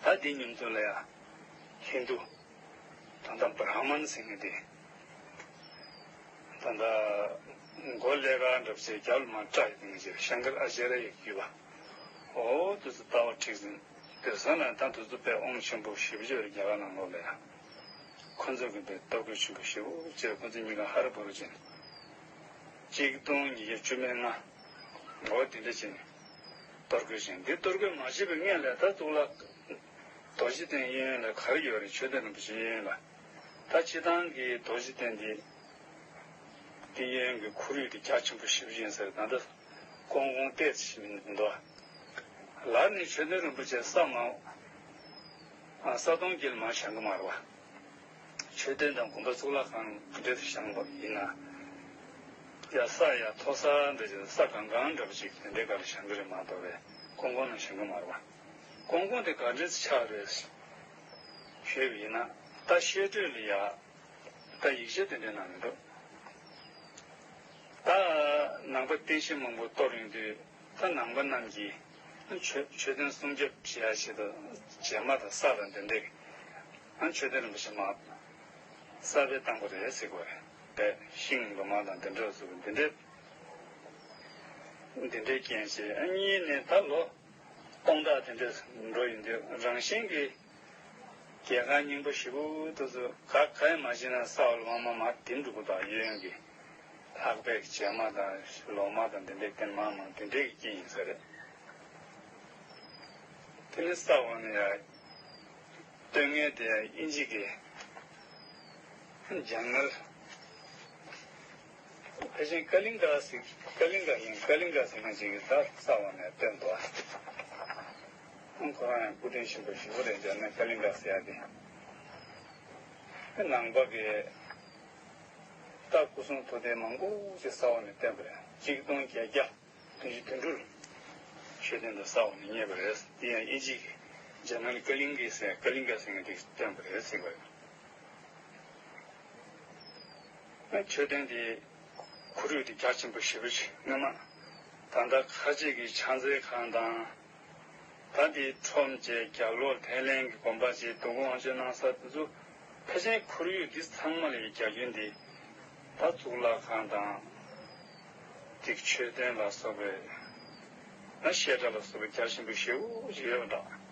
ད་འདི་མཉམ་དུ་ལ་ཡ་ཧིན་དུ། ད་ལྟ་བྷ་ར་མན་ཟེར་མཁན་དེ། ད་ལྟ་མགོ་ཀླད་ཀར་འདྲ་པོ་ཞིག་རྒྱབ་ལ་མར་སྐྲ་ཡོད་མཁན་ཞིག་ཤང་ཀར་ཨ་ཅཱརྱ་ཡི་བརྒྱུད་པ། འོ་དེ་ཚོ་ལྟ་བ་འཁྲིག་ཟིན། དེང་སང་ལ་ད་དེ་ཚོ་དཔེ་དབང་ཆེན་པོ་ཞེ་པོ་ཅིག་རེད་རྒྱ་གར་ནང་ལོགས་ལ་ཡ། ཁོ་ཚོ་གིས་དཔེ་གཏོར་རྒོལ་ཆེན་པོ་ཞེ་པོ་བྱས། ཁོ་ཚོ་གཉིས་ཀ་ཧ་ར་བུ་ར་ཅན། གཅིག་སྟོང་ཉིས་བརྒྱ་བཅུ་མེད་ལྔ། འོ་དེ་འདྲ་བྱས་ནས་གཏོར་རྒོལ་བྱས། འདི་གཏོར་རྒོལ་མ་བྱས་པའི་སྔོན་ལ་ད་གཙུག་ལག་རྡོ་རྗེ་གདན་གཡས་གཡོན་ལ་ག་རེ་ཡོད་རེད། མཆོད་རྟེན་རིན་པོ་ཆེ་གཡས་གཡོན་ལ། ད་སྤྱིར་བཏང་གི་རྡོ་རྗེ་གདན་འདི་འདི་གཡས་གཡོན་གྱི་ཁོར་ཡུག་དེ་རྒྱ་ཆེན་པོ་ཞེ་པོ་ཅིག་ཡིན་ས་རེད། ད་ལྟ་ཀོང་ཀོང་ཏེ་ཟེར་མི་འདུག་ལར་ནས་མཆོད་རྟེན་རིན་པོ་ཆེ་ས་མང་། ས་སྟོང་དཀྱིལ་མར་བཞེངས་གི་མ་རེད་པ། མཆོད་རྟེན་དང་དགོན་པ་གཙུག་ལག་ཁང་ག་འདྲ་བཞེངས་པ་ཡིན་ན། ཡ་ས་ཡ་མཐོ་ས་འདྲ་ཅིག་ས་གང་གང་འདྲ་པོ་ཅིག་དེ་འདྲའི་སྒང་ལ་བཞེངས་གི་རེད་མ་གཏོགས་པས་ཀོང་ཀོང་ནང་བཞེངས་གི་མ་རེད་པ། ཀོང་ཀོང་དེ་ག་འདྲ་ཆགས་རེད་ཞུས་པ་ཡིན་ན། ད་བཤད་སྲོལ་ལ་ཡ། ད་ཡིག་ཆ་དེ་འདྲའི་ནང་མི་འདུག་ད་ནང་པ་རྟེན་གཞི་མང་པོ་གཏོར་ཡོང་དུས། ད་ནང་པ་རྣམས་ཀྱིས་མཆོད་མཆོད་རྟེན་སྲུང་སྐྱོབ་བྱེད་ཡ་ཆེད་དུ་བྱེ་མ་དང་ས་དང་དེ་འདྲའི་མཆོད་རྟེན་རིན་པོ་ཆེ་མར་གསར་པ་བཏང་པ་རེད་ཟེར་གོ་རེད། དེ་ཤིང་ལོ་མ་དང་དེ་འདྲ་བཟོས་པ་འདི་འདྲའི་འདི་འདྲའི་རྐྱེན་བྱས། ཨ་གཉིས་ནས་ད་ལོ་སྟོང་ཕྲག་དེ་འདྲ་འགྲོ་ཡོང་དུས་རང་བཞིན་གྱིས་རྒྱལ་ཁང་རྙིང་པ་ཞེ་པོ་དེ་ཚོ་ག་ག་ཡང་མ་བྱས་ན་ས་འོག་ལ་མར་མར་མར་ལྡིང་འགྲོ་གི་འདུག་གཡས་གཡོན་གྱི་ལྷག་པའི་བྱེ་མ་དང་ལོ་མ་དང་དེ་འདྲའི་རྐྱེན་མང་མང་དེ་འདྲའི་རྐྱེན་ཡིན་ས་རེད། དེ་ནས་ས་འོག་ནས་ཡ་སྟོན་མཁན་དེ་ཡང་དབྱིན་ཇི་གི་ཇར་ནལ། ཕལ་ཆེར་ཀ་ལིང་ག་ཟེར། ཀ་ལིང་ག་ཡིན། ཀ་ལིང་ག་ཟེར་མཁན་ཅིག་གིས་ད་ས་འོག་ནས་བཏོན་འདུག་ཁོ་རང་ཡང་སྐུ་དྲིན་ཆེན་པོ་ཞེ་པོ་རེད། ཇར་ནལ་ཀ་ལིང་ག་ཟེར་ཡ་དེ། ནང་པ་གི་རྟ་སྐུ་གསུང་ཐུགས་རྟེན་མང་པོ་ཞིག་ས་འོག་ནས་བཏོན་པ་རེད། གཅིག་སྟོང་བརྒྱད་བརྒྱ་བདུན་ཅུ་དོན་དྲུག་ལ་མཆོད་རྟེན་དུ་ས་འོག་ནས་རྙེད་པ་རེད། དེ་ཡང་དབྱིན་ཇི་གི་ རྗེས་མ་ནི་ཀ་ལིང་ག་ཟེར། ཀ་ལིང་ག་ཟེར་མཁན་དེ་བསྟན་པ་རེད་ཟེར་བ་ཡིན། མཆོད་རྟེན་དེ་ཁོར་ཡུག་དེ་རྒྱ་ཆེན་པོ་ཞེ་པོ་ཅིག་སྔོན་མ་ད་ལྟ་ཁ་ཆེ་གི་ཕྱག་འཚལ་ཁང་དང་། ད་དེ་ཁྲོམ་བཅས་རྒྱབ་ལོགས་ཐེ་ལན་གྱི་དགོན་པ་བཅས་འདུ་ཁང་དབང་ཆེན་གནང་ས་དེ་ཚོ་ཕལ་ཆེར་ཁོར་ཡུག་འདི་ཚང་མ་ལ་ཡི་རྒྱ་ཁྱོན་འདི་ད་གཙུག་ལག་ཁང་དང་། དེ་མཆོད་རྟེན་ལ་སོགས་པའི་ན་བཤད་གྲྭ་ལ་སོགས་པའི་རྒྱ་ཆེན་པོ་ཞེ་པོ་ཅིག་ཡོད་པ་འདྲ།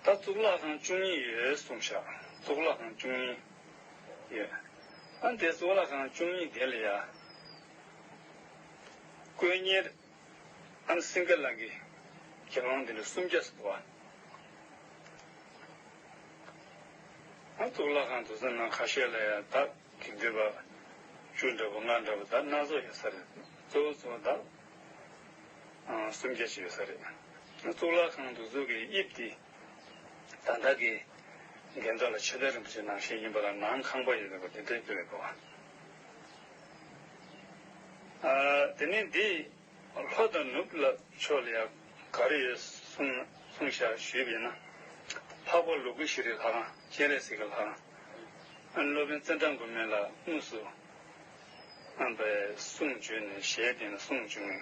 ད་གཙུག་ལག་ཁང་བཅུ་གཉིས་ཡོད་གསུངས་ཤག་གཙུག་ལག་ཁང་བཅུ་གཉིས་ཡོད། ཨ་འདི་གཙུག་ལག་ཁང་བཅུ་གཉིས་དེ་ལ་ཡ། དཀོན་གཉེར་ཨ་སིང་ག་ལ་གི་དགེ་སློང་དེ་འདྲ་སུམ་བརྒྱ་ཙམ་འདུག་བ། ཨ་གཙུག་ལག་ཁང་དུ་ཟིན་ན་ཁ་ཤས་ལ་ཡ་ད་དེ་འདྲ་བ་བཅུ་འདྲ་བོ་ལྔ་འདྲ་བོ་ད་སྣ་ཚོགས་ཡོད་ས་རེད། གཙོ་བོ་གཙོ་བོ་ད་ཨ་སུམ་བརྒྱ་ཅིག་ཡོད་ས་རེད། ཨ་གཙུག་ལག་ཁང་དུ་ཟུག་གི་དབྱིབས་དེ་ད་ལྟ་གི་འགན་ཚོགས་ལ་ཆོས་དར་རིན་པོ་ཆེ་ནང་བཞིན་ཡིན་པ་ལ་ནང་ཁང་པ་ཡོད་པ་དེ་འདྲའི་དེ་རེད་གོ། ཨ་དེ་ནས་འདི། ལྷོ་དང་ནུབ་ལ་ཕྱོགས་ལ་ཡང་ག་རེ་ཡོད་གསུངས་གསུངས་བཞག་ཞུས་པ་ཡིན་ན། འཕགས་པ་ལོ་ཀེ་ཤྭ་རའི་ལྷ་ཁང་སྤྱན་རས་གཟིགས་ཀྱི་ལྷ་ཁང་། ཨ་ནི་སློབ་དཔོན་ཙནྡྲ་གོ་མི་ལ་དངོས་སུ་ཨ་པའི་གསུང་བརྗོད་ནས་ཞལ་བསྟན་ནས་གསུང་བྱུང་བའི་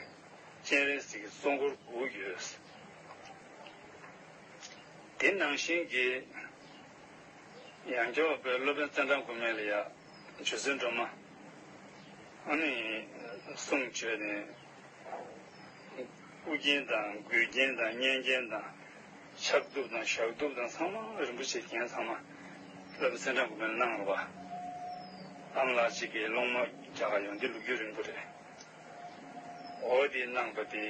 སྤྱན་རས་གཟིགས་ཀྱི་གཙོ་འཁོར་དགུ་ཡོད། དེ་ནང་བཞིན་གྱི་ཡང་སྐྱར་བའི་སློབ་དཔོན་ཙནྡྲ་གོ་མི་ལ་ཡ་རྗེ་བཙུན་སྒྲོལ་མ་ཨ་ནི་གསུང་བྱས་ནས་དབུ་རྒྱན་དང་མགུལ་རྒྱན་དང་སྙན་རྒྱན་དང་ཕྱག་གདུབ་དང་ཞབས་གདུབ་དང་ཚང་མ་རིན་པོ་ཆེ་རྒྱན་ཚང་མ་སློབ་དཔོན་ཙནྡྲ་གོ་མི་ལ་གནང་བ། ཨ་མ་ལགས་གཅིག་གིས་སློབ་མ་རྒྱ་གར་ཡོང་དུས་ལོ་རྒྱུས་རིང་པོ་རེད། འོ་དེ་གནང་བ་དེ་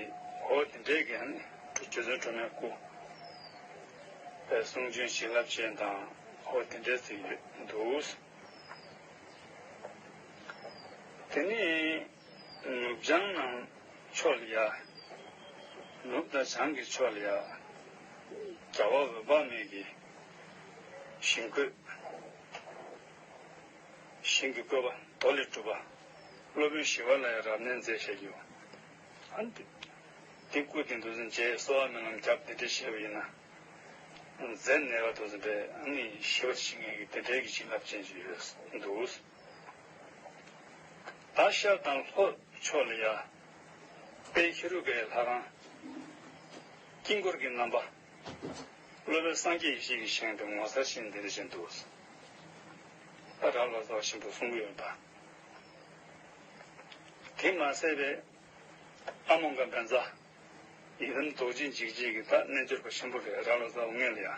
འོ་དེ་འདྲའི་གི་ཨ་ནི་རྗེ་བཙུན་སྒྲོལ་མའི་སྐུ་པའི་གསུང་བྱོན་བྱིན་རླབས་ཅན་དང་འོ་དེ་འདྲའི་ཚིག་ཡོད་འདུག་དེ་ནས་ནུབ་བྱང་ནང་ཕྱོགས་ལ་ཡ། ནུབ་དང་བྱང་གི་ཕྱོགས་ལ་ཡ། རྒྱལ་བ་འོད་དཔག་མེད་ཀྱི་ཞིང་བཀོད། ཞིང་གི་བཀོད་པ་རྡོ་ལས་གྲུབ་པ། སློབ་དཔོན་ཞི་བ་ལྷ་ཡི་རབ་གནས་མཛད་བཞག་ཡོད། ཨ་ནི་དེ་སྐུ་དེ་འདུག་ཟིན་རྗེས་གསོལ་བ་སྨོན་ལམ་བརྒྱབ་དེ་འདྲ་བྱས་པ་ཡིན་ན། མཛད་ནས་བ་དུ་ཟིན་པས་ཨ་ནི་ཞི་བ་ཞིང་ངེས་ཀྱི་དེ་འདྲའི་གི་བྱིན་རླབས་ཅན་ཞིག་ཡོད་འདུག་ད་ཤར་དང་ལྷོ་ཕྱོགས་ལ་ཡ། དཔལ་ཧེ་རུ་ཀའི་ལྷ་ཁང་། དཀྱིལ་འཁོར་གྱི་རྣམ་པ། སློབ་དཔོན་སངས་རྒྱས་ཡེ་ཤེས་ཀྱི་ཞིང་དུ་ངོ་མཚར་ཞིང་འདི་འདྲ་ཅན་འདུག་ད་ར་ལོ་ཙཱ་བ་ཆེན་པོས་གསུང་གི་ཡོད་པ། དེ་མ་ཟད་པའི་ཨ་མོ་ག་བཛྲ། ཡི་དམ་རྡོ་རྗེ་འཇིགས་བྱེད་ཀྱི་ད་རྣལ་འབྱོར་པ་ཆེན་པོ་རེད། ར་ལོ་ཙཱ་བ་སྔོན་ལ་ཡ།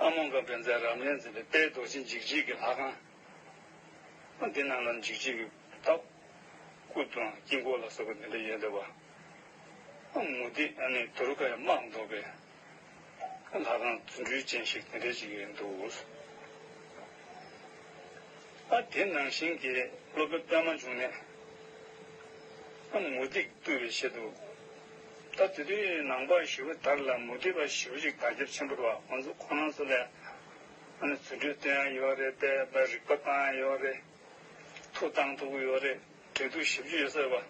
ཨ་མོ་ག་བཛྲ་རབ་གནས་མཛད་པའི་དཔལ་རྡོ་རྗེ་འཇིགས་བྱེད་ཀྱི་ལྷ་ཁང་། འདི་ནང་ལ་འཇིགས་བྱེད་ཀྱི་ད་སྐུ་དང་དཀྱིལ་འཁོར་ལ་སོགས་པ་འདི་འདྲ་ཡོད་འདུག་བ། མུ་སྟེགས་ཨ་ནི་དུར་ཁ་ཡ་དམག་འདོགས་པའི་ལྷ་ཁང་རྫུ་འཕྲུལ་ཅན་ཞིག་དེ་འདྲ་ཅིག་ཡོད་འདུག་ཨ་དེ་ནང་བཞིན་གྱི་སློབ་དཔོན་པདྨ་འབྱུང་གནས། ཨ་མུ་སྟེགས་བཏུལ་བའི་ཆེད་དུ། ད་དེ་དུས་ནང་པ་ཞི་བ་དར་ལ་མུ་སྟེགས་པ་ཞི་བ་ཞིག་དར་ཁྱབ་ཆེན་པོ་རེད་བ། ང་ཚོ་ཁོ་རང་ཚོ་ལ་ཨ་ནི་རྫུ་འཕྲུལ་སྟོན་ཡ་ཡོད་རེད། དཔེ་རིག་པ་བཏང་ཡ་ཡོད་རེད། མཐུ་བཏང་ཐུབ་ཀྱི་ཡོད་རེད། འབྲེལ་གཏུག་ཞེ་པོ་ཅིག་ཡོད་ས་རེད་བ། ཨ་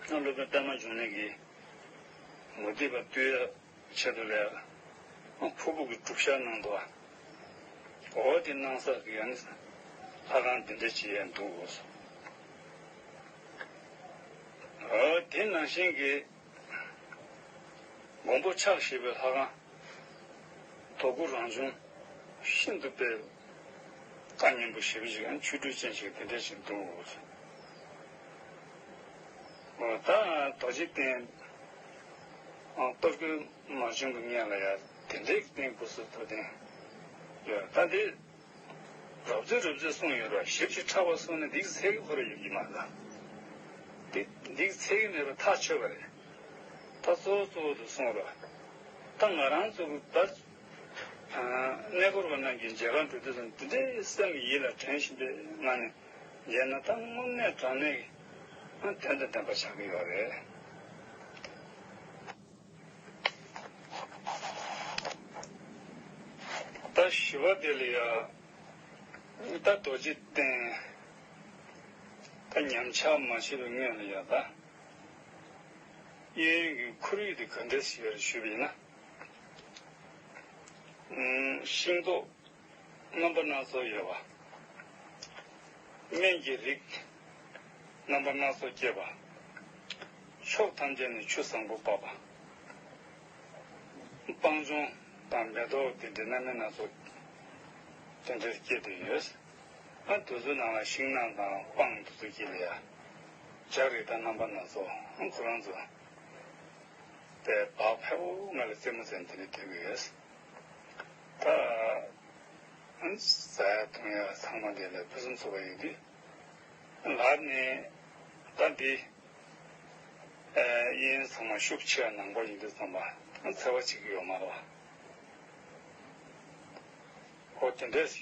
སློབ་དཔོན་པདྨ་འབྱུང་གནས་ཀྱིས་མུ་སྟེགས་པ་བཏུལ་ཡ། ཆེད་དུ་ལས། ཕུར་བུ་གི་སྒྲུབ་ཞག་གནང་འདུག་ཨ། འོ་དེ་གནང་ས་གི་ཡང་ལྷ་ཁང་འདི་འདྲ་ཅིག་ཡང་འདུག་ཨོ། འོ་དེ་ནང་བཞིན་གྱི་མགོན་པོ་ཕྱག་བཞི་པའི་ལྷ་ཁང་། དོ་ཁུར་རང་བྱུང་ཤིན་ཏུ་དཔེ་བཀའ་སྙན་པོ་ཞེ་པོ་ཅིག་ཡང་ཆོ་འཕྲུལ་ཅན་ཞིག་དེ་འདྲ་ཅིག་འདུག་ཨོ། ད་རྡོ་རྗེ་གདན། གཏོར་སྐྱོན་མ་བྱུང་གི་སྔོན་ལ་ཡ་དེ་འདྲའི་གདན་སྐུ་གསུང་ཐུགས་རྟེན་ཡོད། ད་འདི་རོབ་ཙེ་རོབ་ཙེ་གསུངས་ཡོད་ར། ཞིབ་ཅིང་ཕྲ་བ་གསུངས་ན་འདིའི་ཚད་ཀྱི་ཁོ་ར་ཡོད་ཀྱི་མ་རེད། འདི་འདིའི་ཚད་ཀྱི་མེད་པ་ཐག་ཆོད་པ་རེད། ད་གཙོ་བོ་གཙོ་བོ་དུ་གསུངས་ར། ད་ང་རང་ཚོ་གི་ད་གནས་སྐོར་བ་རྣམས་ཀྱི་མཇལ་ཁ་འགྲོ་དུས་ཙམ་འདི་འདྲའི་སེམས་ཡིད་ལ་དྲན་བཞིན་པའི་ངང་ནས། ཡིན་ན་ད་དངོས་གནས་དྲང་གནས་ཀྱི་དོན་དང་ལྡན་པ་ཆགས་ཀྱི་ཡོད་རེད། ད་ཞི་བ་དེ་ལ་ཡ། ད་རྡོ་རྗེ་གདན། ད་ཉམས་ཆག་མ་བྱས་པའི་སྔོན་ལ་ཡ་ད། གཡས་གཡོན་གྱི་ཁོར་ཡུག་དེ་ག་འདྲས་ཤིག་ཡོད་རེད་ཞུས་པ་ཡིན་ན། ཤིང་ཏོག་རྣམ་པ་སྣ་ཚོགས་ཡོད་པ། སྨན་གྱི་རིགས་རྣམ་པ་སྣ་ཚོགས་སྐྱེས་པ། ཕྱོགས་ཐམས་ཅད་ནས་ཆུ་བཟང་པོ་འབབ་པ། སྤང་ལྗོངས་དང་མེ་ཏོག་དེ་འདྲའི་སྣ་མིན་སྣ་ཚོགས་དེ་འདྲ་སྐྱེས་བསྡད་ཡོད། ཨ་དེ་ཚོའི་ནང་ལ་ཤིང་ནགས་དང་སྤང་དེ་ཚོ་དཀྱིལ་ལ་ཡ། བྱ་རིགས་དང་རྣམ་པ་སྣ་ཚོགས་ཨ་ཁོ་རང་ཚོ་དེ་བག་ཕེབས་པོ་ང་ལ་རྩེད་མོ་རྩེ་ནས་དེ་འདྲ་སྡོད་ཀྱི་ཡོད། ད་ཨ་ཟ་ཡ་འཐུང་ཡ་ཚང་མ་དེ་ལ་ཕུན་སུམ་ཚོགས་པ་ཡིན་དུས། ལར་ནས་ད་འདི་ཨེ་དབྱིན་ཚང་མ་ཤུགས་ཆེ་བ་ནང་པ་ཡིན་དུས་ཙམ་པ་འཚེ་བ་བྱེད་ཀྱི་ཡོད་མ་རེད་པ། འོ་དེ་འདྲས་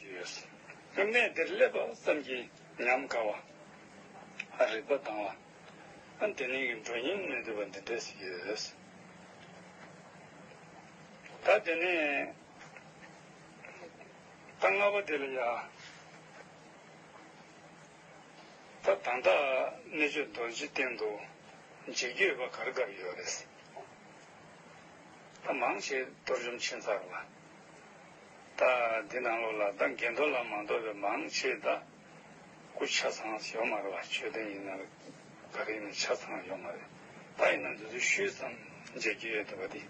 ཡོད། གནས་འདིར་སླེབས་པ་ཙམ་གྱིས་ཉམས་དགའ་བ། རིག་པ་དྭངས་བ། དེ་ནས་ཀྱི་འགྲོ་གཉེན་མི་འདོད་པ་འདི་འདྲས་ཡོད། ད་དེ་ནས་ད་ལྔ་པ་དེ་ལ་ཡ། ད་ད་ལྟ་གནས་མཆོག་རྡོ་རྗེ་གདན་དུ་མཇལ་རྒྱུ་ཡོད་པ་ག་རེ་ག་རེ་ཡོད་རེད། ད་མང་ཆེ་གཏོར་བཅོམ་ཕྱིན་ཚར་བ། ད་འདི་ནང་ལོགས་ལ་ད་དགེ་འདུན་ལ་མ་གཏོགས་པའི་མང་ཆེ་ད་སྐུ་ཆ་ཚང་ཡོད་མ་རེད་བ། མཆོད་རྟེན་ཡིན་ན་ག་རེ་ཡིན་ན་ཆ་ཚང་ཡོད་མ་རེད། ད་ཡིན་ན་འདི་ཚོ་ཤུལ་ཙམ་མཇལ་རྒྱུ་ཡོད་འདུག་པ་འདི།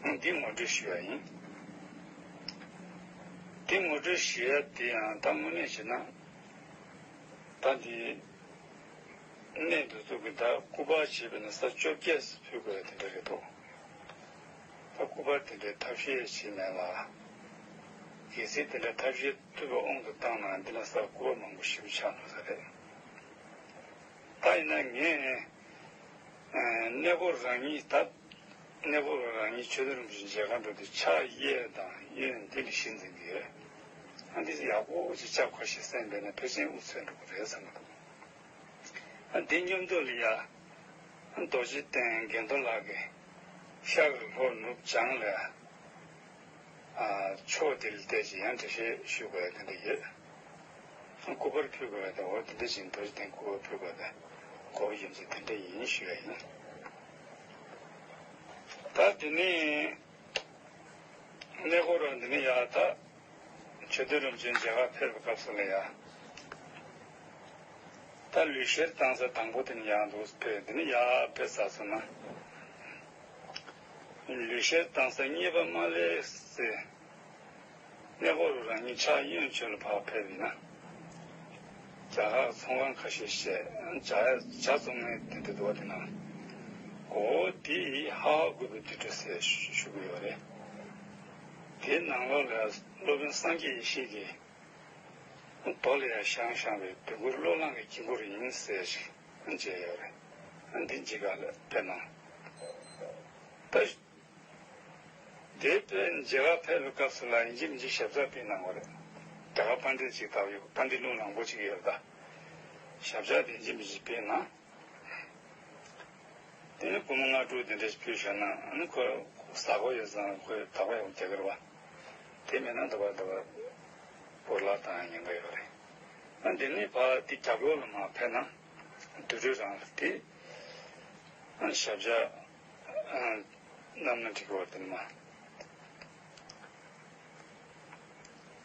འདི་ངོ་སྤྲོད་ཞུ་ཡ་ཡིན། འདི་ངོ་སྤྲོད་ཞུ་ཡ་དེ་ཡང་ད་དངོས་གནས་བྱས་ན། ད་འདི་གནས་འདི་ཚོ་གི་ད་སྐུ་པར་བྱས་པ་ཡིན་ན་ས་བཅོ་བརྒྱད་ཕུལ་དགོས་ཡ་དེ་འདྲ་རེད་འདུག་ད་སྐུ་པར་དེ་འདྲའི་ཐབས་ཤེས་བྱས་མེད་ལ། གལ་སྲིད་དེ་འདྲའི་ཐབས་ཤེས་ཐུབ་པའི་དབང་དུ་བཏང་ན་འདི་ལ་ས་སྐུ་པར་མང་པོ་ཞེ་པོ་ཆགས་འགྲོ་ས་རེད། ད་ཡིན་ན་ངས་གནས་སྐོར་རང་ཉིད་ད། གནས་སྐོར་བ་རང་ཉིད་ཆོས་དོན་རིན་པོ་ཆེ་མཇལ་ཁ་འགྲོ་དུས་ཕྱག་གཡས་དང་གཡོན་འདི་ལ་གཞི་འཛིན་གྱི་ཡོད། ཨ་འདི་ཡག་པོ་ཅིག་ལྕགས་ཁ་ཞིག་གསན་པས་ན་ཕལ་ཆེར་དབུ་ཚད་འགྲོ་གི་རེད་བསམ་གྱི་འདུག་ཨ་འདི་མཉམ་དུ་ལ་ཡ། རྡོ་རྗེ་གདན་དགེ་འདུན་ལགས་ཀྱི་ཤར་ལྷོ་ནུབ་བྱང་ལ་ཡ། ཕྱོགས་དེ་ལ་བལྟས་ཤིང་ཡང་འགྲེལ་བཤད་ཞུ་དགོས་ཡ་དེ་འདྲ་ཡོད། སྐུ་པར་ཕུལ་དགོས་པ་དང་འོ་དེ་འདྲ་བཞིན་རྡོ་རྗེ་གདན་སྐུ་པར་ཕུལ་དགོས་པ་དང་གོ་བ་རྒྱུ་མཚན་དེ་འདྲ་ཡིན་ཞུ་ཡ་ཡིན། ད་དེ་ནས་གནས་སྐོར་བ་འདི་ནས་ཡར་ད་ཆོས་དོན་རིན་པོ་ཆེ་མཇལ་ཁ་ཕེབས་པའི་སྐབས་སུ་ལ་ཡ། ད་ལུས་བཤེར་བཏང་ས་དང་པོ་དེ་ནས་ཡར་འདུག་ཕེབས། དེ་ནས་ཡར་ཕེབས་ཚར་སོང་ན། ལུས་བཤེར་བཏང་ས་གཉིས་པ་མ་སླེབས་སའི། གནས་སྐོར་རང་ཉིད་ཕྱག་གཡོན་ཕྱོགས་ལ་ཕར་ཕེབས་ཡིན་ན། རྒྱ་གར་ཚོང་ཁང་ཁ་ཤས་བཤད་ཇ་ཇ་བཙོང་མཁན་དེ་འདྲ་འདུག་པ་དེ་ན། འོ་དེ་ཧ་ཧ་གོ་བའི་དུར་ཁྲོད་ཟེར་ཞུ་གི་ཡོད་རེད། དེའི་ནང་ལོགས་ལ་སློབ་དཔོན་སངས་རྒྱས་ཡེ་ཤེས་ཀྱིས་རྡོ་ལ་ཡང་བཞེངས་བཞེངས་པའི་བོད་གུར་བློས་བསླངས་ཀྱི་དཀྱིལ་འཁོར་ཡིན་ཟེར་ཞིག་མཇལ་ཡོད་རེད། འདི་མཇལ་ཁ་ལ་ཕེབས་གནང་། ད། དེ་དཔེ་མཇལ་ཁ་ཕེབས་པའི་སྐབས་སུ་ལ་ཡིན་གཅིག་མིན་གཅིག་ཞབས་བཀྱག་སྤྲད་གནང་བ་རེད། རྒྱ་གར་པཎྜི་ཏ་ཅིག་བཏང་ཡོད། པཎྜི་ཏ་ལུང་མང་པོ་ཅིག་ཡོད་ད། ཞབས་བཀྱག་དེ་ཡིན་གཅིག་མིན་གཅིག་སྤྲད་གནང་། དེ་ནས་སྒོར་མོ་ལྔ་དྲུག་དེ་འདྲ་ཞིག་ཕུལ་བཞག་ན་ཨ་ནི་ཁོ་ཟ་དགོས་ཡོད་ཙང་ཁོས་ད་ག་ཡང་རྒྱག་གི་རེད་བ། དེ་མེད་ན་ད་བར་ད་བར་སྦོ་ལོགས་བཏང་ཡ་ཉེན་ཁ་ཡོད་རེད། ཨ་དེ་ནས་ཕར་དེ་རྒྱབ་ལོགས་ལ་མར་ཕེབས་ན། དུར་ཁྲོད་རང་ལ་དེ། ཨ་ཞབས་བཀྱག་ཨ་བསྣམས་ན་འགྲིག་གི་རེད་དེ་ནི་མ།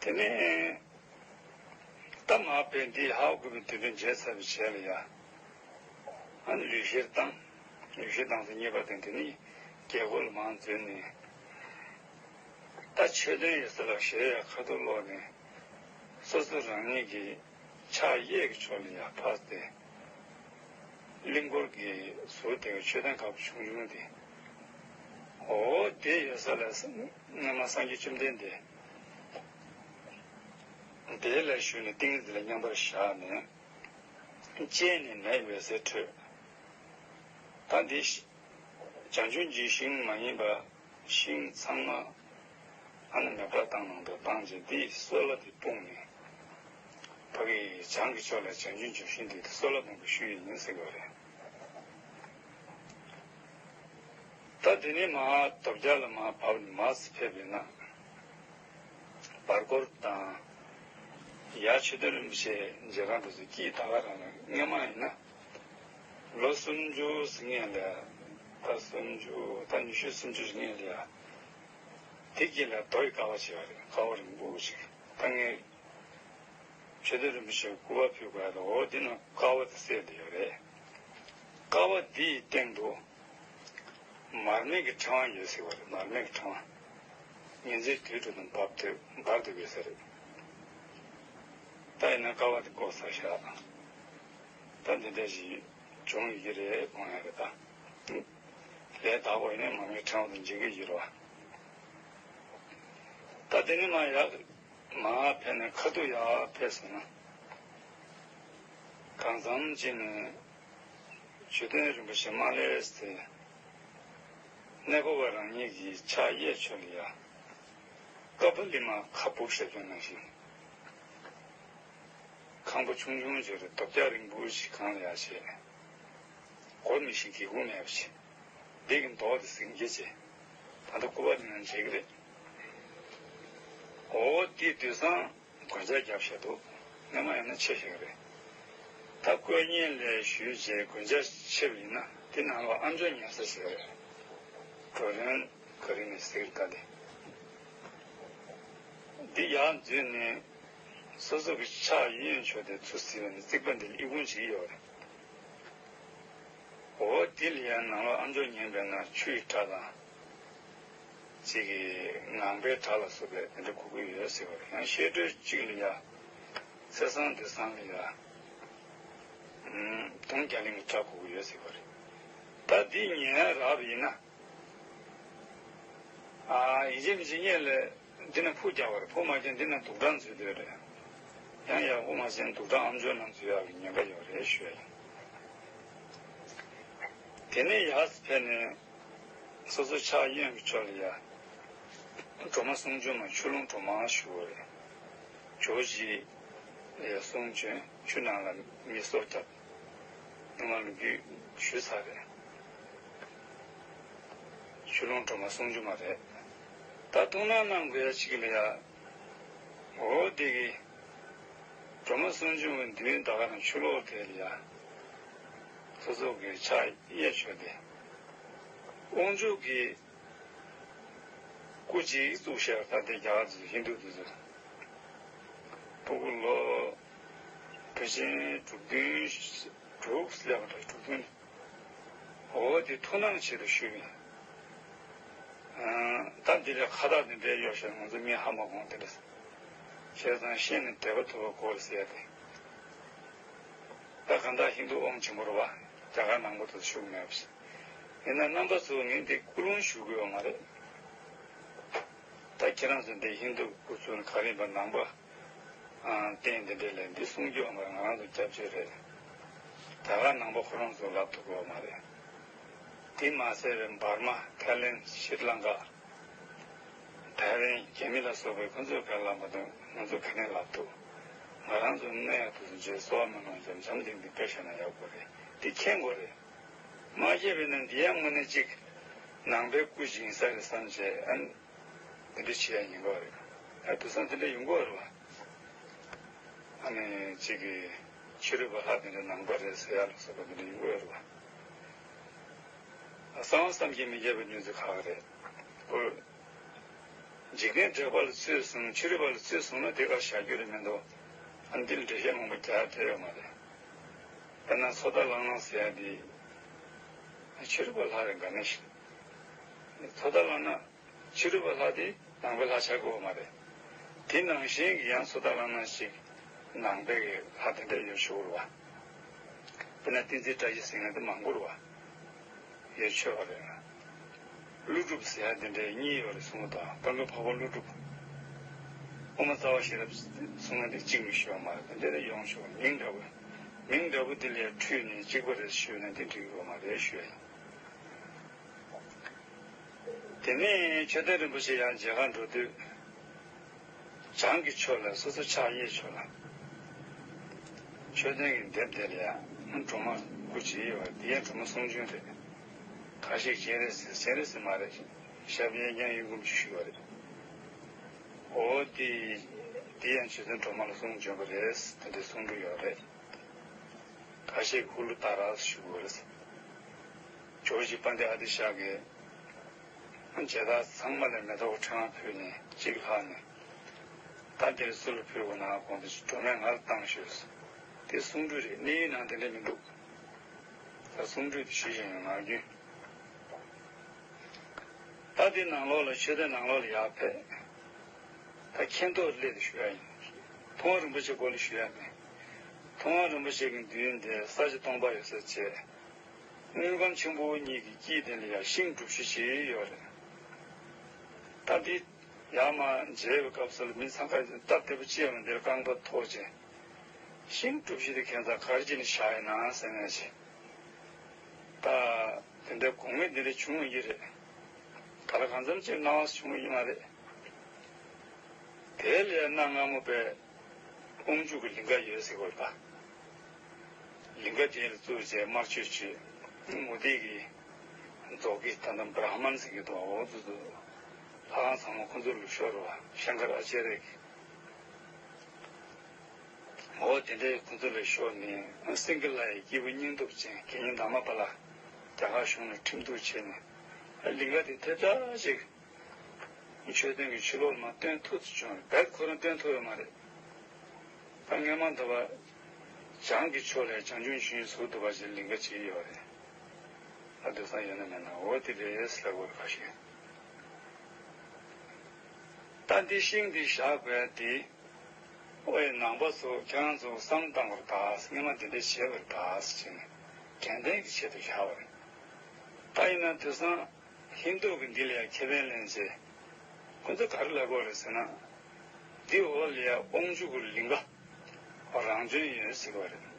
དེ་ནས་ད་མར་ཕེབས་འདི་ཧ་གོ་བའི་དུར་ཁྲོད་མཇལ་ཚར་བའི་རྗེས་ལ་ཡ། ཨ་ནི་ལུས་བཤེར་བཏང་། ལུས་བཤེར་བཏང་ཚེ་གཉིས་པ་དེ་དེ་ནི་རྒྱལ་སྒོ་ལ་མར་འཛུལ་ནས། ད་མཆོད་རྟེན་ཡོད་ས་ལ་ཞལ་ཡར་ཁ་ཐུག་ལོག་ནས། སོ་སོ་རང་ཉིད་ཀྱི་ཕྱག་གཡས་ཀྱི་ཕྱོགས་ལ་ཡར་ཕར་བལྟས། གླིང་སྐོར་གྱི་ཟུར་དེ་གའི་མཆོད་རྟེན་ཁག་པོ་ཆུང་ཆུང་དེ། འོ་དེ་ཡོད་ས་ལ་སྔོན་མ་སངས་རྒྱས་བཅོམ་ལྡན་འདས། དེ་ལ་བཞུགས་ནས་ཏིང་ངེ་འཛིན་ལ་མཉམ་པར་བཞག་ནས། སྤྱན་ནི་མེ་འོད་ཟེར་འཕྲོས། ད་འདི་བྱང་ཆུབ་ཀྱི་ཤིང་མ་ཡིན་པ། ཤིང་ཚང་མ་ཨ་ནི་མེ་སྟག་བཏང་ནང་དུ་བཏང་རྗེས་འདིའི་སོལ་བ་དེ་སྤུངས་ནས། ཕ་གི་བྱང་གི་ཕྱོགས་ལ་བྱང་ཆུབ་ལྗོན་ཤིང་དེ་སོལ་བ་ལྡན་པ་ཞུ་ཡི་ཡིན་ཟེར་གི་རེད། ད་དེ་ནས་མར་དོམ་རྒྱག་ལ་མར་བབས་ནས་མར་ཕེབས་པས་ན། བར་སྐོར་དང་། ཡར་མཆོད་རྟེན་རིན་པོ་ཆེ་མཇལ་ཁ་འགྲོ་ཚུལ་སྐྱིད་ད་ག་རང་ལ་སྔོན་མ་ཡིན་ན། ལོ་སུམ་ཅུ་ཟིན་ངེས་ལ། ད་སུམ་ཅུ་ད་ཉི་ཤུ་སུམ་ཅུ་ཞིག་ངེས་ལ་ཡ། དེ་དཀྱིལ་ལ་རྡོ་ཡི་ཀ་བ་བྱས་པ་རེད། ཀ་བ་རིང་པོ་ཞིག་ད་ངས་མཆོད་རྟེན་རིན་པོ་ཆེ་སྐུ་པར་ཕུལ་དགོས་ཡ་ལ། འོ་དེ་ནང་ཀ་བ་དེ་གསལ་བསྡད་ཡོད་རེད། ཀ་བ་དེའི་སྟེང་དུ་མར་མེ་གི་ཕྲེང་བ་ཡོད་ཟེར་བ་རེད། མར་མེ་གི་ཕྲེང་བ། ཉི་ཟེར་དུས་དྲུག་དང་འབབ་དུས་འབར་དུ་ཡོད་ས་རེད། ད་ཡིན་ན་ཀ་བ་དེ་བཀོག་ཚར་ཤག་ད་འདི་འདྲ་ཞིག་བྱུང་ཡོད་ཀྱི་རེད་དགོངས་ཡ་རེད་ད། ལས་དག་པོ་ཡིན་ན་མར་མེ་ཕྲེང་བ་དང་འཇིགས་ཀྱི་ཡོད་རེད་བ། ད་དེ་ནས་མར་ཡར་མར་ཕེབས་ནས་ཁ་ཐུག་ཡར་ཕེབས་སོང་ན། གང་འཚམ་ཅིག་ནས་མཆོད་རྟེན་རིན་པོ་ཆེ་མར་ལེ་སེ་གནས་སྐོར་བ་རང་ཉིད་ཀྱི་ཕྱག་གཡས་ཕྱོགས་ལ་ཡ། ཀ་པ་ལི་མ་ཁ་སྦུབ་ཞབས་ཀྱང་ནང་བཞིན། ཁང་པ་ཆུང་ཆུང་ཅིག་རེད། རྡོ་བཀྱག་རིང་པོ་ཞིག་སྒང་ལ་ཡ་བྱས། སྒོ་མེད་བཞིན་སྒེའུ་ཁུང་མེད་པ་ཞིག་འདི་གི་མདོག་དེ་ཟིང་སྐྱེ་ཆེ། ད་ལྟ་སྐུ་པར་དེ་ནང་མཇལ་གི་རེད། འོ་དེ་དུས་སང་གོན་ཆ་བརྒྱབ་བཞག་འདུག་སྔོན་མ་ཡིན་ན་ཆེ་ཞིག་རེད། ད་སྐུ་བརྙན་ལས་ཞུས་རྗེས་གོན་ཆ་ཕྱེ་བ་ཡིན་ན་དེ་ནང་ལོགས་ཨམ་ཅོག་ཉན་ས་ཞིག་རེད། གྲོ་རོན་ག་རེ་ནས་ཟེར་ད་དེ། འདི་ཡར་འཛུལ་ནས་སོ་སོ་གི་ཕྱག་གཡོན་ཕྱོགས་དེ་ཚུར་བསིལ་བ་ནས་རྩིག་པ་འདི་ལ་ཨི་ཁུང་བྱེད་ཀྱི་ཡོད་རེད། འོ་དེ་ལ་ཡང་ནང་ལོགས་ཨམ་ཅོག་ཉན་པས་ན་ཆུ་ཡི་སྒྲ་དང་། གཅིག་གི་ངང་པའི་སྒྲ་ལ་སོགས་པའི་དེ་འདྲ་གོ་གི་ཡོད་ཟེར་བ་རེད། ཡང་བཤད་སྒྲོས་གཅིག་ལ་ཡ། ཚེས་བཟང་དེ་བཟང་ལ་ཡ། དུང་རྒྱ་གླིང་གི་སྒྲ་གོ་གི་ཡོད་ཟེར་བ་རེད། ད་འདི་ཉན་རག་པ་ཡིན་ན། ཨ་ཡིན་གཅིག་མིན་གཅིག་སྔོན་ལ་འདི་ན་ཕུ་རྒྱག་པ་རེད། ཕུ་མ་རྒྱག་འདི་ན་དུག་སྦྲང་འཛུལ་འདོད་རེད། ཡང་ཡག་པོ་མ་བྱས་ན་དུག་སྦྲང་ཨམ་ཅོག་ནང་འཛུལ་ཡག་གི་ཉེན་ཁ་ཡོད་རེད་ཞུ་ཡ་ཡིན། དེ་ནས་ཡར་ཕེབས་ནས་སོ་སོ་ཕྱག་གཡོན་གྱི་ཕྱོགས་ལ་ཡ། སྒྲོལ་མ་གསུང་བྱོན་མ་ཆུ་ཀླུང་སྒྲོལ་མ་ཞུ་བ་རེད། ཇོ་བོ་རྗེ་ལ་ཡ་གསུང་བྱོན་ཆུ་ནང་ལ་མི་གསོལ་རྒྱབ། སྔོན་མ་ལོ་རྒྱུས་ཞུས་ཚར་རེད། ཆུ་ཀླུང་སྒྲོལ་མ་གསུང་བྱོན་མ་རེད། ད་ཐུགས་སྣང་གནང་དགོས་ཡ་གཅིག་ལ་ཡ། འོ་དེ་གི་སྒྲོལ་མ་གསུང་བྱོན་གྱི་མདུན་ད་ག་རང་ཆུ་ལོག་དེ་ལ་ཡ། སོ་སོ་གི་ཕྱག་གཡས་ཕྱོགས་དེ། དབང་ཕྱུག་གི་སྐུ་གཅིག་བཙུགས་ཤར་ད་དེ་རྒྱ་གར་དུ་ཧིན་དུ་དུ་ཚོ། སྤུ་གུ་ལོ་བུ་ཆེན་དྲུག་བདུན་དྲུག་སླེབས་པ་དྲུག་བདུན། འོ་དེ་ཐུགས་སྣང་ཆེད་དུ་ཞུས་པས། ད་འདི་ལས་ཁ་བཏགས་འདི་འདྲའི་གཡོག་བཤད་ང་ཚོ་མི་ཧ་མ་གོ་དེ་རེད། བྱས་ཙང་ཤེས་ནས་དད་པ་ཐོབ་པ་དགོས་ཟེར་ཡ་དེ། ད་གང་ལྟར་ཧིན་དུ་དབང་ཆེན་པོ་རེད་བ། རྒྱ་གར་ནང་པ་དུ་ཞུགས་མེད་པ་ཞིག་ཡིན་ན་རྣམ་པ་ཚོ་ངས་འདི་ཀུན་སློང་ཞུ་དགོས་པ་མ་རེད། ད་ཁྱེད་རང་ཚོ་འདི་ཧིན་དུ་སྐུ་ཚུལ་ག་རེ་ཡིན་པ་ནང་པ། རྟེན་འདི་འདྲས་ལས་འདི་གསུང་རྒྱུ་ཡོད་མ་རེད། ང་རང་ཚོ་སྐྱབས་བཅོལ་རེད། ད་ག་ནང་པ་ཁོ་རང་ཚོ་ལབ་ཐུབ་ཀྱི་ཡོད་མ་རེད། དེ་མ་ཟད་བར་མ་ཐའི་ལེན་ཤྲི་ལང་ཀ་ཐའི་ཝན་རྒྱ་མི་ལ་སོགས་པའི་ཁོ་ཚོས་ག་ལབ་པ་དང་ང་ཚོ་ག་ནས་ལབ་ཐུབ། ང་རང་ཚོ་གནས་ཡག་ཏུ་བྱས་གསོལ་བ་སྨོན་ལམ་འཇམ་འཇམ་ལྡིང་ལྡིང་དཔེ་བཤད་ན་ཡག་པོ་རེད། འདི་མཁྱེན་དགོས་རེད། མ་མཁྱེན་པས་ན་འདི་ཡང་དངོས་གནས་གཅིག་ནང་པའི་སྐུ་ཞིག་ཡིན་ས་རེད་བསམ་བྱས་ཨ་ནི། དེ་འདྲ་བྱེད་ཡ་ཡིན་དགོས་རེད། ཨ་དེང་སང་དེ་འདྲ་ཡོང་གི་ཡོད་རེད་བ། ཨ་ནི་གཅིག་གིས་ཕྱི་རོལ་པ་ལྷ་དེ་འདྲ་ནང་པ་རེད་ཟེར་ཡ་ལ་སོགས་པ་དེ་འདྲ་ཡོང་གི་ཡོད་རེད་བ། ཨ་གསང་བ་བསམ་གྱིས་མི་ཁྱབ་པའི་གནས་ཚུལ་ཁག་རེད། ཁོ་འཇིག་རྟེན་དྲེགས་པ་ལ་ཚུད་སོང་ཕྱི་རོལ་པ་ལ་ཚུད་སོང་ན་དེ་ག་བཞག་རྒྱུ་རེད་མི་འདུག་ཨ་འདི་ལ་འགྲེལ་བཤད་མང་པོ་རྒྱག་ཡ་དེ་ཡོད་མ་རེད། དཔེར་ན་ཚོ་ད་ལང་ལང་ཟེར་ཡ་འདི་ཕྱི་རོལ་པ་ལྷ་རེད་ག་ནས་ཤེས། ཚོ་ད་ལང་ན། ཕྱི་རོལ་པ་ལྷ་དེ་ནང་པའི་ལྷ་ཆགས་ཀྱི་ཡོད་མ་རེད། དེ་ནང་བཞིན་གྱི་ཡང་ཚོ་ད་ལང་ན་ཞིག་ནང་པའི་གི་ལྷ་དེ་འདྲ་ཡོད་ཤོག་རུ་བ། དཔེར་ན་བསྟན་འཛིན་བཀྲ་ཤིས་ཟེར་མཁན་དེ་མང་པོ་རུ་བ། ཡོད་ཆོག་པ་རེད། ཀླུ་སྒྲུབ་ཟེར་ཡ་དེ་འདྲའི་གཉིས་ཡོད་རེད་གསུང་གི་འདུག་དཔལ་མགོན་འཕགས་པ་ཀླུ་སྒྲུབ། དབུ་མ་རྩ་བ་ཤེས་རབ་གསུང་མཁན་དེ་གཅིག་མི་ཤེས་པ་མ་རེད། དེ་འདྲ་ཡོང་ཤོག་མིང་འདྲ་བོ། མིང་འདྲ་བོ་དེ་ལས་འཁྲུལ་ནས་གཅིག་པ་རེད་ཞུས་ན་དེ་འགྲིག་གི་ཡོད་མ་རེད་ཞུ་ཡ་ཡིན། དེ་ནས་མཆོད་རྟེན་རིན་པོ་ཆེ་ཡང་མཇལ་ཁ་འགྲོ་དུས། བྱང་གི་ཕྱོགས་ལ་སོ་སོ་ཕྱག་གཡས་ཕྱོགས་ལ། མཆོད་རྟེན་གྱི་ལྡེབས་དེ་ལ་ཡང་སྒྲོལ་མ་སྐུ་བྱེད་ཡོད་པ་འདི་ཡང་སྒྲོལ་མ་གསུང་བྱོན་རེད། ཁ་ཤས་སྤྱན་རས་གཟིགས་སྤྱན་རས་གཟིགས་མ་རེད། ཞབས་གཡས་བརྐྱང་གཡོན་བསྐུམ་ཅིག་ཞུས་པ་རེད། འོ་དེ་དེ་ཡང་རྗེ་བཙུན་སྒྲོལ་མ་ལ་གསུང་བྱོན་པ་རེད། དེ་འདྲའི་གསུང་སྒྲོས་ཡོད་རེད། ཁ་ཤས་ཀུ་ལུ་ཏཱ་ར་ཞུ་དགོས་རེད། ཇོ་བོ་རྗེ་དཔལ་ལྡན་ཨ་ཏི་ཤ་གིས་མཇལ་དར་ཚང་མ་ལ་མེ་ཏོག་ཕྲེང་བ་ཕུལ་ནས་གཅིག་ལྷག་ནས། ད་འདིར་སུ་ལ་ཕུལ་དགོས་ན་དགོངས་ཏེ་སྒྲོལ་མས་ང་ལ་བཏང་ཞུས། དེ་གསུང་སྒྲོས་རེད། གནས་ཡིག་ནང་དེ་འདྲ་མི་འདུག་ད་གསུང་སྒྲོས་དེ་ཞུས་བཞིན་ཡོད། ངག་རྒྱུན། ད་དེ་ནང་ལོགས་ལ་མཆོད་རྟེན་ནང་ལོགས་ལ་ཡར་ཕེབས། ད་མཁྱེན་རྟོགས་སླད་དུ་ཞུ་ཡ་ཡིན། མཐོང་བ་རིན་པོ་ཆེ་སྐོར་ལ་ཞུ་ཡ་མེད། མཐོང་བ་རིན་པོ་ཆེ་གི་མདུན་དེ་ས་ཆ་སྟོང་པ་ཡོད་ས་བྱས། དངུལ་སྒམ་ཆེན་པོ་གཉིས་ཀྱི་དཀྱིལ་དེ་ལ་ཡང་ཤིང་སྒྲུབ་གཞི་ཅིག་ཡོད་རེད། ད་འདི་ཡར་མར་མཇལ་བའི་སྐབས་སུ་ལ་མི་འཚང་ཁ་སྟབས་བདེ་པོ་ཅིག་ཡོད་མ་འདིར་རྐང་པ་ཐོགས་བྱས། ཤིང་སྒྲུབ་གཞི་དེ་ཁྱད་མཚར་ག་རེ་བྱས་ནས་བཞག་ཡིན་ན་ཟེར་ནས་བྱས། ད་དེ་འདྲའི་དགོས་ངེས་འདི་འདྲ་བྱུང་བ་ཡིན་རེད། ག་ལ་གང་འཚམ་ཅིག་སྣང་བ་བྱུང་བ་ཡིན་མ་རེད། དེ་ལས་གནའ་སྔ་མོ་པའི་དབང་ཕྱུག་གི་ལིང་ག་ཡོད་ཟེར་བ་ལ། ལིང་ག་དེ་ལ་བཙུགས་བྱས་དམར་མཆོད་བྱས། མུ་སྟེགས་ཀྱི་རྫོགས་ཀྱི་ད་ལྟ་བྲ་མན་ཟེར་གྱི་འདུག་འོ་དེ་ཚོ་ལྷ་ཁང་ཚང་མ་ཁོ་ཚོ་ལ་ཤོར་བ་ཤང་ཀར་ཨ་ཅཱརྱ་གི། འོ་དེ་འདྲའི་ཁོ་ཚོ་ལ་ཤོར་ནས་སེང་གེ་ལྷ་ཡི་སྐྱེས་བུ་སྙིང་སྟོབས་ཅན་དགེ་བསྙེན་དྷརྨ་པཱ་ལ་རྒྱ་གར་གཞུང་ནས་ཁྲིམས་གཏུགས་བྱས་ནས་ལིང་ག་དེ་ཐེབས་ཆག་ཅིག་མཆོད་རྟེན་གྱི་ཕྱི་ལོགས་ལ་མར་བཏོན་ཐུབ་ཙམ་བྱུང་བ་རེད། རྦད་ཁོ་རང་བཏོན་ཐུབ་ཡོད་མ་རེད། ད་སྔོན་མ་འདི་བ་བྱང་གི་ཕྱོགས་ལ་བྱང་ཆུབ་འབྱུང་བཞིའི་ཟུར་དུ་བ་ཞིག་ལིང་ག་ཅིག་ཡོད་རེད། ད་དེང་སང་ཡོད་ན་མེད་ན་འོ་དེ་རེད་ཟེར་ལབ་དགོས་རེད་ཁ་ཤས། ད་འདི་ཤིང་འདི་བཞག་དགོས་དེ། ཨོ་ཡ་ནང་པ་ཚོ་ཁྱེད་རང་ཚོ་བསམ་བཏང་བར་གདའ། སྔོན་མ་འདི་འདྲ་བྱས་པར་གདའ་ཟེར་ནས་དྲན་རྟེན་གྱི་ཆེད་དུ་བཞག་པ་རེད། ད་ཡིན་ན་དེང་སང་ཧིན་དུ་གི་འདི་ལ་ཡང་ཁེ་ཕན་ལེན་ཚེ། ཁོ་ཚོ་ག་རེ་ལབ་དགོས་རེད་ཟེར་ན། འདི་འོག་ལ་ཡང་དབང་ཕྱུག་གི་ལིང་ག་རང་བྱོན་ཡོད་ཟེར་བ་རེད།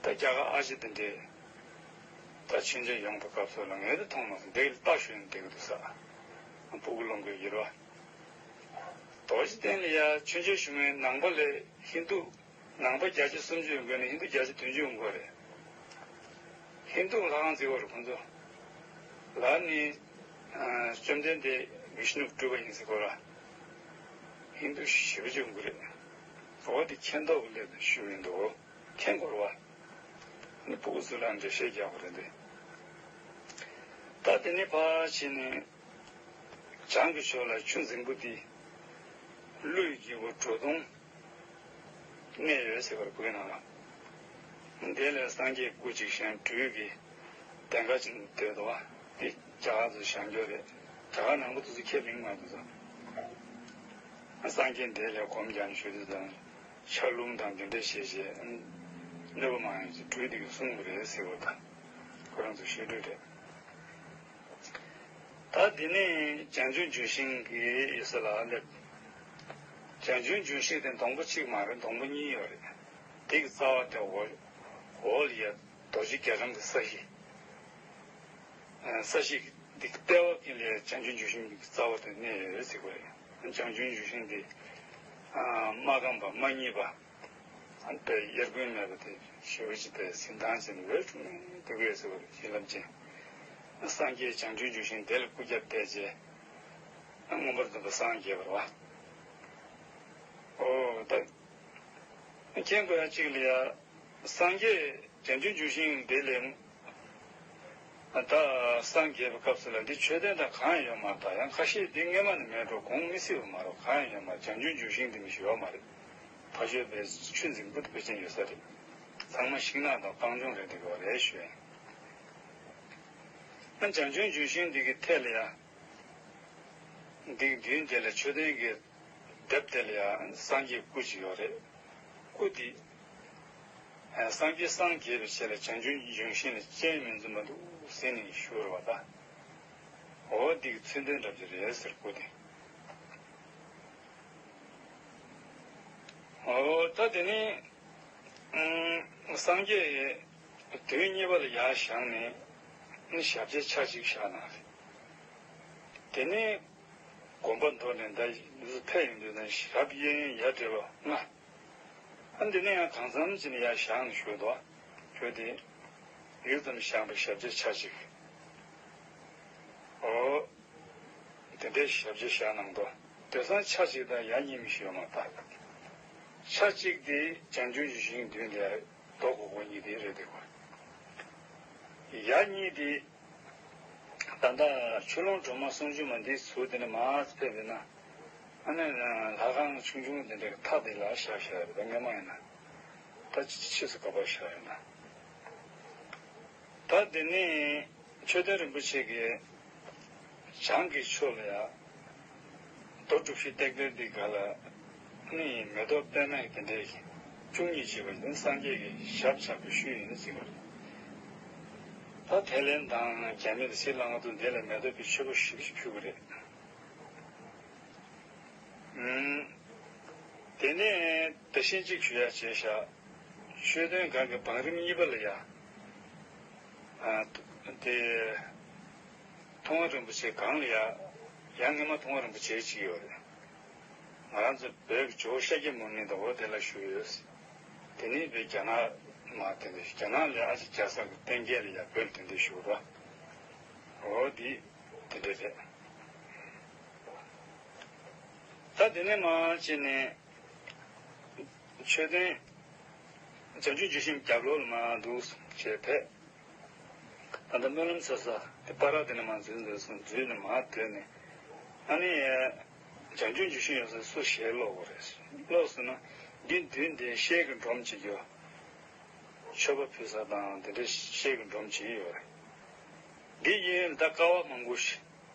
ད་རྒྱ་གར་ཨ་ཅེ་དེ་འདྲས། ད་མཆོད་མཇལ་ཡོང་པའི་སྐབས་སུ་ལ་ངས་དེ་མཐོང་མ་སོང་། འདི་ལ་རྟ་ཞོན་བསྡད་ཀྱི་འདུག་ས། སྤུ་གུ་སློང་གི་ཡོད་རེད་བ། རྡོ་རྗེ་གདན་ལ་ཡ་མཆོད་མཇལ་ཞུ་མཁན་ནང་པ་ལས་ཧིན་དུ། ནང་པ་བརྒྱ་ཆ་སུམ་ཅུ་ཡོང་གི་ནས་ཧིན་དུ་བརྒྱ་ཆ་བདུན་ཅུ་ཡོང་གི་རེད། ཧིན་དུ་ལྷ་ཁང་བརྩིགས་པ་རེད་ཁོང་ཚོ། ལར་ནི། ཨ། བཅོམ་ལྡན་འདས་བི་ཤ་ནུ་སྒྲུབ་པ་ཡིན་ཟེར་གོ་ར། ཧིན་དུ་ཞེ་པོ་ཅིག་ཡོང་གི་རེད། འོ་དེ་མཁྱེན་རྟོགས་ཀྱི་སླད་དུ་ཞུ་ཡིན་འདུག་མཁྱེན་དགོས་རེད་བ། ནི་སྤུ་གུ་ཚོ་ལ་འགྲེལ་བཤད་རྒྱག་དགོས་རེད་འདི། ད་དེ་ནས་ཕར་ཕྱིན་ནས། བྱང་གི་ཕྱོགས་ལ་ཆུ་འཛིང་པོ་འདི། ཀླུ་ཡི་རྒྱལ་པོ་གྲོ་དུང་གནས་ཡོད་ཟེར་བར་བོད་ནང་ལ། དེ་ལས་སངས་རྒྱས་སྐུ་གཅིག་བཞེངས་སྦྲུལ་གྱི་གདན་ཁ་ཅིག་སྡོད་འདུག་བ། འདི་རྒྱ་གར་ཚོ་བཞེངས་རྒྱུ་རེད། རྒྱ་གར་ནང་པ་དེ་ཚོ་ཁས་ལེན་མ་འདུག་ཙང་། སངས་རྒྱས་འདི་ལས་སྒོམ་རྒྱག་ནས་བཞུགས་དུས་ཙང་། ཆར་རླུང་དང་འདི་འདྲ་བྱས་བྱས། གནོད་པ་མང་ཡང་ཅིག་སྦྲུལ་འདི་གིས་གསུངས་པ་རེད་ཟེར་བ་དང་། ཁོ་རང་ཚོ་བཤད་སྒྲོས་རེད། ད་འདི་ནས་བྱང་ཆུབ་ལྗོན་ཤིང་གི་ཡོད་ས་ལ་སླེབས། བྱང་ཆུབ་ལྗོན་ཤིང་དེ་སྡོང་པོ་གཅིག་མ་རེད། སྡོང་པོ་གཉིས་ཡོད་རེད། དེ་གི་རྩ་བ་དེ་འོག་འོག་ལ་ཡ་རྡོ་རྗེ་རྒྱ་གྲམ་གྱི་ས་གཞི། ས་གཞི་འདི་གི་ལྟེ་བ་གི་ལ་བྱང་ཆུབ་ལྗོན་ཤིང་གི་རྩ་བ་དེ་གནས་ཡོད་ཟེར་གི་རེད། བྱང་ཆུབ་ལྗོན་ཤིང་འདི་མ་སྐམ་པ་མ་རྙིད་པ། ཨ་ནི་དཔེ་དབྱར་དགུན་མེད་པ་དེ་ཞེ་པོ་ཅིག་དཔེ་གཟི་མདངས་ཅན་འོད་འཁྲུངས་ནས་འདུག་གས་ཟེར་བ་རེད། བྱིན་རླབས་ཅན། སངས་རྒྱས་བྱང་ཆུབ་ལྗོན་ཤིང་དེ་ལ་སྐུ་རྒྱབ་བསྟན་བྱས། མངོན་པར་འདོད་པ་སངས་རྒྱས་པ་རེད་བ། ཨོ་ད། མཁྱེན་དགོས་ཡ་གཅིག་ལ་ཡ། སངས་རྒྱས་བྱང་ཆུབ་ལྗོན་ཤིང་འདི་ལས། ད་སངས་རྒྱས་པའི་སྐབས་སུ་ལ་འདི་མཆོད་རྟེན་དང་གང་ཡང་ཡོད་མ་རེད། ད་ཡང་ཁ་ཤས་འདི་སྔོན་མ་ནས་མེད་འགྲོ་གོང་མི་སྲིད་པ་མ་རེད། གང་ཡང་ཡོད་མ་རེད། བྱང་ཆུབ་ལྗོན་ཤིང་འདི་མི་ཞིག་ཡོད་མ་རེད། ཕ་ཤོད་པའི་ཆུ་འཛིང་པོ་དེ་ཕལ་ཆེར་ཡོད་ས་རེད། ཚང་མ་ཤིང་ནགས་དང་སྤང་ལྗོངས་རེད་འདུག་ག་རེད་ཞུ་ཡིན། ཨ་བྱང་ཆུབ་ལྗོན་ཤིང་འདི་གི་ཐད་ལ་ཡ། འདི་གི་མདུན་དེ་ལ་མཆོད་རྟེན་གྱི་ལྡེབས་དེ་ལ་ཡ་སངས་རྒྱས་སྐུ་ཅིག་ཡོད་རེད། སྐུ་འདི། སངས་རྒྱས་སངས་རྒྱས་པའི་ཆེད་ལ་བྱང་ཆུབ་ལྗོན་ཤིང་ལ་སྤྱན་མི་འཛུམ་པ་འདུག་ཟེར་ནས་ཞུ་རེད་བ་ད། འོ་འདི་གི་མཚོན་དོན་འདྲ་ཅིག་རེད་ཟེར་སྐུ་དེ། འོ་ད་དེ་ནས། ཨང་། སངས་རྒྱས་དུས་གཉིས་པ་ལ་ཡར་བཞེངས་ནས་ནི་ཞབས་རྗེས་ཆ་གཅིག་བཞག་གནང་རེད། དེ་ནས་དགོངས་པ་མདོར་ནས་ད་ཕེབས་ཡོང་དུས་ན་ཞབས་གཡས་གཡོན་ཡ་བྲལ་བ་ལྔ། ཨ་འདི་ནས་ཡང་གང་འཚམ་ཅིག་ནས་ཡར་བཞེངས་ནས་བཞུགས་འདུག་བ། བྱས་ཏེ། ཡུད་ཙམ་བཞེངས་པའི་ཞབས་རྗེས་ཆ་གཅིག་འོ། དེ་འདྲའི་ཞབས་རྗེས་བཞག་གནང་འདུག་དེང་སང་ཆ་གཅིག་དང་ཡ་གཉིས་མི་ཤེས་ཡོད་མ་རེད། ཆ་གཅིག་དེ་བྱང་ཆུབ་ལྗོན་ཤིང་མདུན་དེར་རྡོ་གོར་གོར་གཉིས་དེ་རེད་འདུག་ག་ཡ་གཉིས་དེ། ད་ལྟ་ཆུ་ཀླུང་སྒྲོལ་མ་གསུང་ཆུང་མ་འདི་ཚུར་དེ་ནས་མར་ཕེབས་པས་ན། ཨ་ནི་ལྷ་ཁང་ཆུང་ཆུང་དེ་འདྲའི་མཐའ་དེ་ལ་བཞག་བཞག་རེད། ད་སྔོན་མ་ཡིན་ན། ད་ཕྱིས་སུ་ག་པར་བཞག་ཡོད་ན། ད་དེ་ནས་མཆོད་རྟེན་རིན་པོ་ཆེ་གི་བྱང་གི་ཕྱོགས་ལ་ཡ། རྡོ་གྲུ་བཞི་བཏེགས་དོན་འདི་ག་ལ་ནི་མེ་ཏོག་པདྨ་དེ་འདྲའི་བཅུ་གཉིས་བྱས་པ་ཡིན། སངས་རྒྱས་ཀྱི་ཞབས་ཆགས་པའི་ཤུལ་ཡིན་ཟེར་བ་རེད། ད་ཐའི་ལེན་དང་རྒྱ་མི་དང་སྲི་ལང་ཀ་དང་འདི་ལ་མེ་ཏོག་པའི་མཆོད་པ་ཞིབ་ཞིབ་ཕུལ་གི་རེད། ཨུམ། དེ་ནས་དེ་བཞིན་གཅིག་ཞུ་ཡ་བྱས་ཤག་མཆོད་རྟེན་སྒང་གི་བང་རིམ་གཉིས་པ་ལ་ཡ། ཨ། དེ། མཐོང་བ་རིན་པོ་ཆེ་སྒང་ལ་ཡ། ཡང་སྔོན་མ་མཐོང་བ་རིན་པོ་ཆེ་གཅིག་ཡོད་རེད། ང་རང་ཚོ་བོད་ཀྱི་ཇོ་བོ་ཤཱཀྱ་མུ་ནེ་དང་འོ་དེ་ལ་བཞུགས་ཡོད། དེ་ནས་བོད་རྒྱ་ནག་མ་དེ་འདྲ་རྒྱ་ནག་ལ་ཨ་ཅེ་རྒྱ་བཟའ་གི་བསྟན་རྒྱས་ལ་ཡ་བོད་དེ་འདྲ་བཞུགས་རོགས། འོ་དེ་དེ་འདྲ་རེད། ད་དེ་ནས་མ་ཕྱིན་ནས། མཆོད་རྟེན། བྱང་ཆུབ་ལྗོན་ཤིང་རྒྱབ་ལོགས་ལ་མར་འདུག་སེ་བྱས་ཕེབས། ད་ལྟ་སྨོན་ལམ་འཚལ་ས་དེ་སྤ་ར་དེ་ནས་མར་འཛུལ་འཛུལ་སོང་། འཛུལ་ནས་མར་བསྡད་ནས། ཨ་ནི། བྱང་ཆུབ་ལྗོན་ཤིང་ཡོད་ས་སུ་ཞལ་སློག་དགོས་རེད། སློག་སོང་ན། འདི་མདུན་དེ་ཤེལ་གྱི་སྒྲོམ་གཅིག་ཡོད། མཆོད་པ་ཕུལ་ས་དང་དེ་འདྲའི་ཤེལ་གྱི་སྒྲོམ་གཅིག་ཡོད་རེད། འདི་གཡས་གཡོན་ད་ཀ་བ་མང་པོ་ཞིག་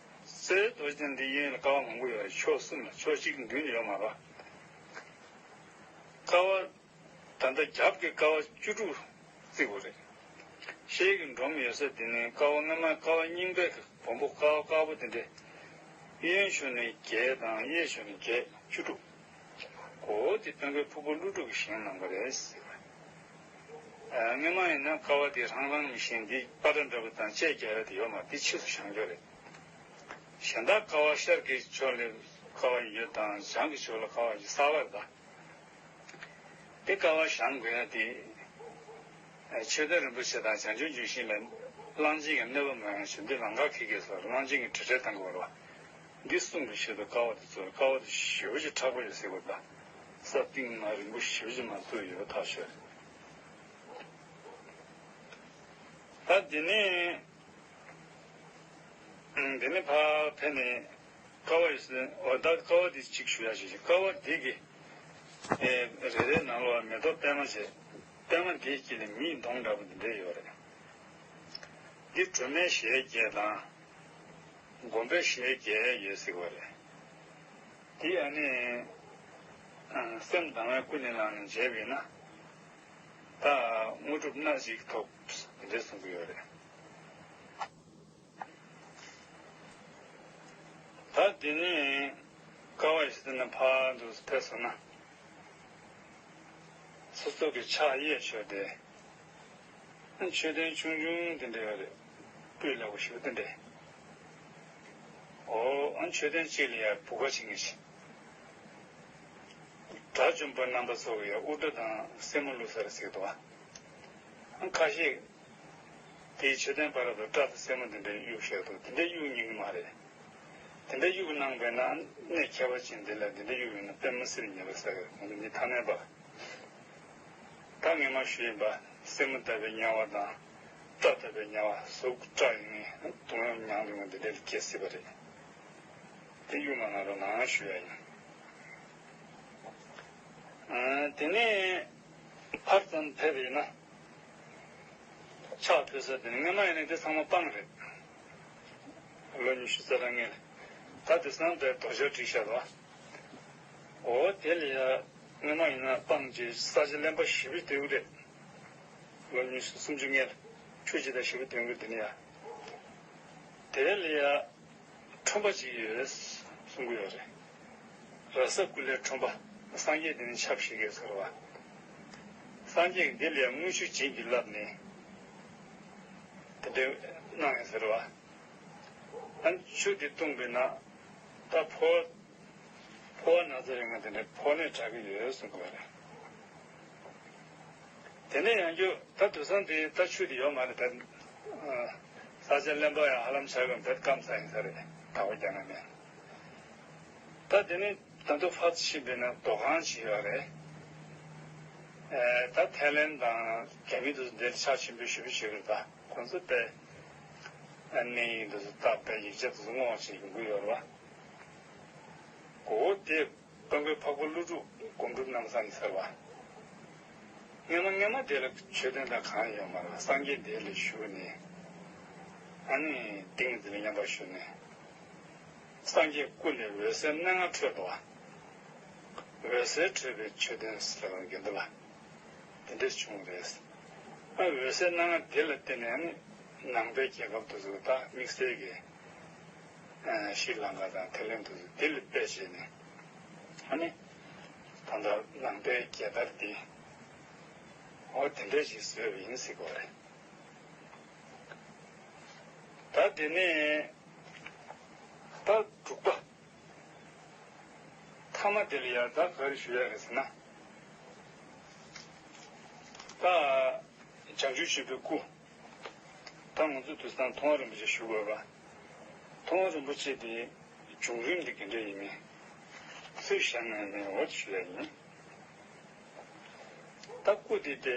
སྲས་རྡོ་རྗེ་གདན་འདི་གཡས་གཡོན་ལ་ཀ་བ་མང་པོ་ཡོད་རེད། ཕྱོགས་གསུམ་ལ། ཕྱོགས་གཅིག་མདུན་ལ་ཡོད་མ་རེད། ཀ་བ། ད་ལྟ་རྒྱབ་ཀྱི་ཀ་བ་བཅུ་དྲུག་བརྩི་དགོས་རེད། ཤེལ་གྱི་སྒྲོམ་ཡོད་ས་དེ་ནི་ཀ་བ་སྔོན་མ་ཀ་བ་རྙིང་པའི་བོན་པོ་ཀ་བ་དཀར་པོ་དེ་འདྲས། གཡོན་ཕྱོགས་ནས་བརྒྱད་དང་གཡས་ཕྱོགས་ནས་བརྒྱད། བཅུ་དྲུག་འོ་དེ་སྟོན་ཁའི་ཕུར་བུ་ཀླུ་སྒྲུབ་ཀྱིས་བཞེངས་གནང་བ་རེད་ཟེར་བ། ཨ། སྔོན་མ་ཡིན་ན་ཀ་བ་དེ་ཧྲང་ཧྲང་མི་བཞེངས། འདི་པ་ཏྲ་འདྲ་པོ་དང་བཅས་རྒྱག་ཡ་དེ་ཡོད་མ་རེད། དེ་ཕྱིས་སུ་བཞེངས་རྒྱུ་རེད། གཞན་དག་ཀ་བ་ཤར་གྱི་ཕྱོགས་ལ་ཀ་བ་ཡོད་དང་བྱང་གི་ཕྱོགས་ལ་ཀ་བ་ཡོད་གསར་པ་རེད་ད། དེ་ཀ་བ་བཞེངས་དགོས་ཡ་དེ། མཆོད་རྟེན་རིན་པོ་ཆེ་དང་བྱང་ཆུབ་ལྗོན་ཤིང་ལ་གླང་ཆེན་གྱི་གནོད་པ་མ་ཡོང་ཞིག་འདི་ལམ་ཁ་ཁེལ་གྱི་སོགས་གླང་ཆེན་གྱི་དྲི་བྲལ་བཏང་དགོས་རེད་བ། འདི་གསུང་གི་ཆེད་དུ་ཀ་བ་དེ་བཙུགས། ཀ་བ་དེ་ཞེ་པོ་ཅིག་མཁྲེགས་པོ་ཡོད་ཟེར་དགོས་ད། ས་སྟེང་མ་རིང་པོ་ཞེ་པོ་ཅིག་མ་བཙུགས་ཡོད་པ་ཐག་ཆོད་རེད། ད་དེ་ནས། དེ་ནས་ཕར་ཕེབས་ནས་ཀ་བ་ཡོད་ཟེར། འོ་ད་ཀ་བ་དེ་གཅིག་ཞུ་ཡ་ཞིག་ཀ་བ་དེ་གི། ཨེ། རེ་རེ་ནང་ལོགས་མེ་ཏོག་པད་མ་བྱས། པད་མ་དེའི་དཀྱིལ་ལ་མིའི་གདོང་འདྲ་པོ་འདི་འདྲ་ཡོད་རེད། འདི་སྒྲོལ་མའི་ཞལ་བརྒྱད་དང་། མགོན་པོའི་ཞལ་བརྒྱད་ཡོད་ཟེར་བ་རེད། འདི་ཨ་ནི། ཨ། སེམས་དང་བས་ཀུན་ནས་བསླངས་ནས་བྱས་པས་ན། ད་དངོས་གྲུབ་སྣ་གཅིག་ཐོབ། འདི་འདྲ་གསུང་གི་ཡོད་རེད། ད་འདི་ནི་ཀ་བ་ཡོད་ས་དེ་ནས་ཕར་འདུག་སེ་ཕེབས་སོང་ན། སོ་སོ་གི་ཕྱག་གཡས་ཕྱོགས་དེ། མཆོད་རྟེན་ཆུང་ཆུང་དེ་འདྲ་ཡོད་རེད། སྤུས་ལེགས་པོ་ཞེ་པོ་དེ་འདྲ། འོ། ཨ། མཆོད་རྟེན་གཅིག་ལ་ཡ་བུ་ག་བྱེད་མཁན་ཞིག་དགྲ་བཅོམ་པ་རྣམ་པ་ཚོ་གི་ཡ་དབུ་སྐྲ་དང་སེན་མོ་བླུགས་ས་རེད་ཟེར་གི་འདུག་ཨ། ཁ་ཤས་དེའི་མཆོད་རྟེན་བར་དུ་སྐྲ་དང་སེན་མོ་དེ་འདྲ་གཡུགས་བཞག་འདུག་དེ་འདྲ་གཡུགས་ཉན་གི་མ་རེད། དེ་འདྲ་གཡུགས་གནང་བས་ན་གནས་ཁྱད་པར་ཅན་འདི་ལ་དེ་འདྲ་གཡུགས་ཡོད་ན་དཔེ་མི་སྲིད་ཉེས་པ་ཟེར་གི་འདུག་འདི་ཐ་མལ་པ། ད་ངས་མ་ཞུས་ཡིན་པ། སེན་མོ་བཏབ་པའི་དམྱལ་བ་དང་། སྐྲ་བཏབ་པའི་དམྱལ་བ། གཟུགས་སྐྲ་ཡིན་ནའི་དུག་ལྔ་མྱང་འགྲོ་མཁན་དེ་འདྲ་ལ་སྐྱེ་སྲིད་པ་རེད། དེ་གཡུག་མ་གནང་རོགས་གནང་ཞུ་ཡ་ཡིན། ཨ། དེ་ནས་ཕར་ཙམ་ཕེབས་པ་ཡིན་ན། ཕྱག་ཕུལ་ས་དེ་ནི་སྔོན་མ་ཡིན་ན་དེ་ཚང་མ་སྤང་རེད། ལོ་ཉི་ཤུ་རྩ་གྲངས་སྔོན་ལ། ད་དེང་སང་དེར་རྡོ་སྦྱར་བསྒྲིགས་བཞག་འདུག་འོ་དེ་ལ་ཡ། སྔོན་མ་ཡིན་ན་སྤང་བྱས་ས་ཆ་རློན་པ་ཞེ་པོ་ཐོན་གྱི་རེད། ལོ་ཉི་ཤུ་སུམ་ཅུ་སྔོན་ལ་ཆུ་ཇི་ལྟར་ཞེ་པོ་ཐོན་གྱི་རེད། དེ་ནི་ཡ། དེ་ལ་ཡ། ཁྲོན་པ་ཅིག་ཡོད་གསུང་གི་ཡོད་རེད། ར་ས་ཀུ་ལའི་ཁྲོན་པ། སངས་རྒྱས་དེ་ནི་ཆབ་བཞེས་ཀྱི་ཟེར་བ། སངས་རྒྱས་ཀྱིས་འདི་ལ་ཡ་དངུལ་ཆུ་བྱིན་གྱིས་བརླབས་ནས། དེ་འདྲ་གནང་ཡོད་ཟེར་བ། ཨ། ཆུ་དེ་བཏུངས་པས་ན། ད་ཕོ། ཕོ་བ་ན་ཚ་ཡོད་མཁན་དེ་འདྲ་ཕོ་ནད་དྲག་གི་ཡོད་གསུང་གི་ཡོད་རེད། དེ་ནས་ཡང་རྒྱུ་ད་དུས་སང་དེ་ད་ཆུ་དེ་ཡོད་མ་རེད་ད། ཨ། ས་ཆ་རློན་པ་ཡང་ཧ་ལམ་ཆགས་ཀྱི་མེད། སྐམ་ས་ཡིན་ས་རེད། དྭགས་པོ་རྒྱ་ནག་ནས། ད་དེ་ནས་ད་དུང་ཕར་ཕྱིན་པས་ན་རྡོ་ཁང་ཅིག་ཡོད་རེད། ཨེ། ད་ཐའི་ལེན་དང་རྒྱ་མི་དེ་ཚོ་འདིར་ཕྱག་ཆེན་པོ་ཞེ་པོ་བྱེད་ཀྱི་རེད་ད། ང་ཚོ་དཔེ་གནས་ཡིག་འདི་ཚོ་བཏབ་པའི་ཡིག་ཆ་དེ་ཚོ་བསྔོག་བྱེད་ཡོང་གི་ཡོད་རེད་བ། གོ་བོ་དེ་དཔལ་མགོན་འཕགས་པ་ཀླུ་སྒྲུབ་སྒོམ་སྒྲུབ་རྣམ་གསུམ་ཡིན་ཟེར་བ། སྔོན་མ་སྔོན་མ་དེ་ལ་མཆོད་རྟེན་དང་གང་ཡང་ཡོད་མ་རེད། སངས་རྒྱས་དེ་ལ་བཞུགས་ནས། ཨ་ནི་ཏིང་འཛིན་མཉམ་པར་བཞུགས་ནས། སངས་རྒྱས་སྐུ་ལས་འོད་ཟེར་སྣ་ལྔ་འཕྲོས་པ། འོད་ཟེར་འཕྲོས་པའི་མཆོད་རྟེན་ཟེར་བ་དགེ་འདུན་ལ། དེ་འདྲས་བྱུང་བ་རེད། ཨ་འོད་ཟེར་སྣ་ལྔ་དེ་ལ་བརྟེན་ནས་ནི་ནང་པའི་རྒྱལ་ཁབ་དེ་ཚོ་ད་དམིགས་བསལ་གྱི་ཨ་ཤྲི་ལང་ཀ་དང་ཐའི་ལན་དེ་ཚོ་དེ་ལ་དཔེ་བྱས་ནས། ཨ་ནི་ད་ལྟ་ནང་པའི་རྒྱལ་དར་དེ་འོ་དེ་འདྲས་ཞིག་བཟོས་པ་ཡིན་ཟེར་གྱི་ཡོད་རེད། ད་དེ་ནས་ད་དྲུག་པ། ཐ་མ་དེ་ལ་ཡང་ད་ག་རེ་ཞུ་ཡ་རེད་ཟེར་ན། ད་བྱང་ཆུབ་ཆེན་པོའི་སྐུ། ད་ང་ཚོ་དུས་སང་མཐོང་བ་རིན་པོ་ཆེ་ཞུ་དགོས་པ། མཐོང་བ་རིན་པོ་ཆེ་དེ་བྱུང་རིམ་དེ་ག་འདྲ་ཡིན་མིན། སུས་བཞེངས་ཡིན་མིན་འོ་དེ་ཞུ་ཡ་ཡིན། ད་སྐུ་དེ་དེ་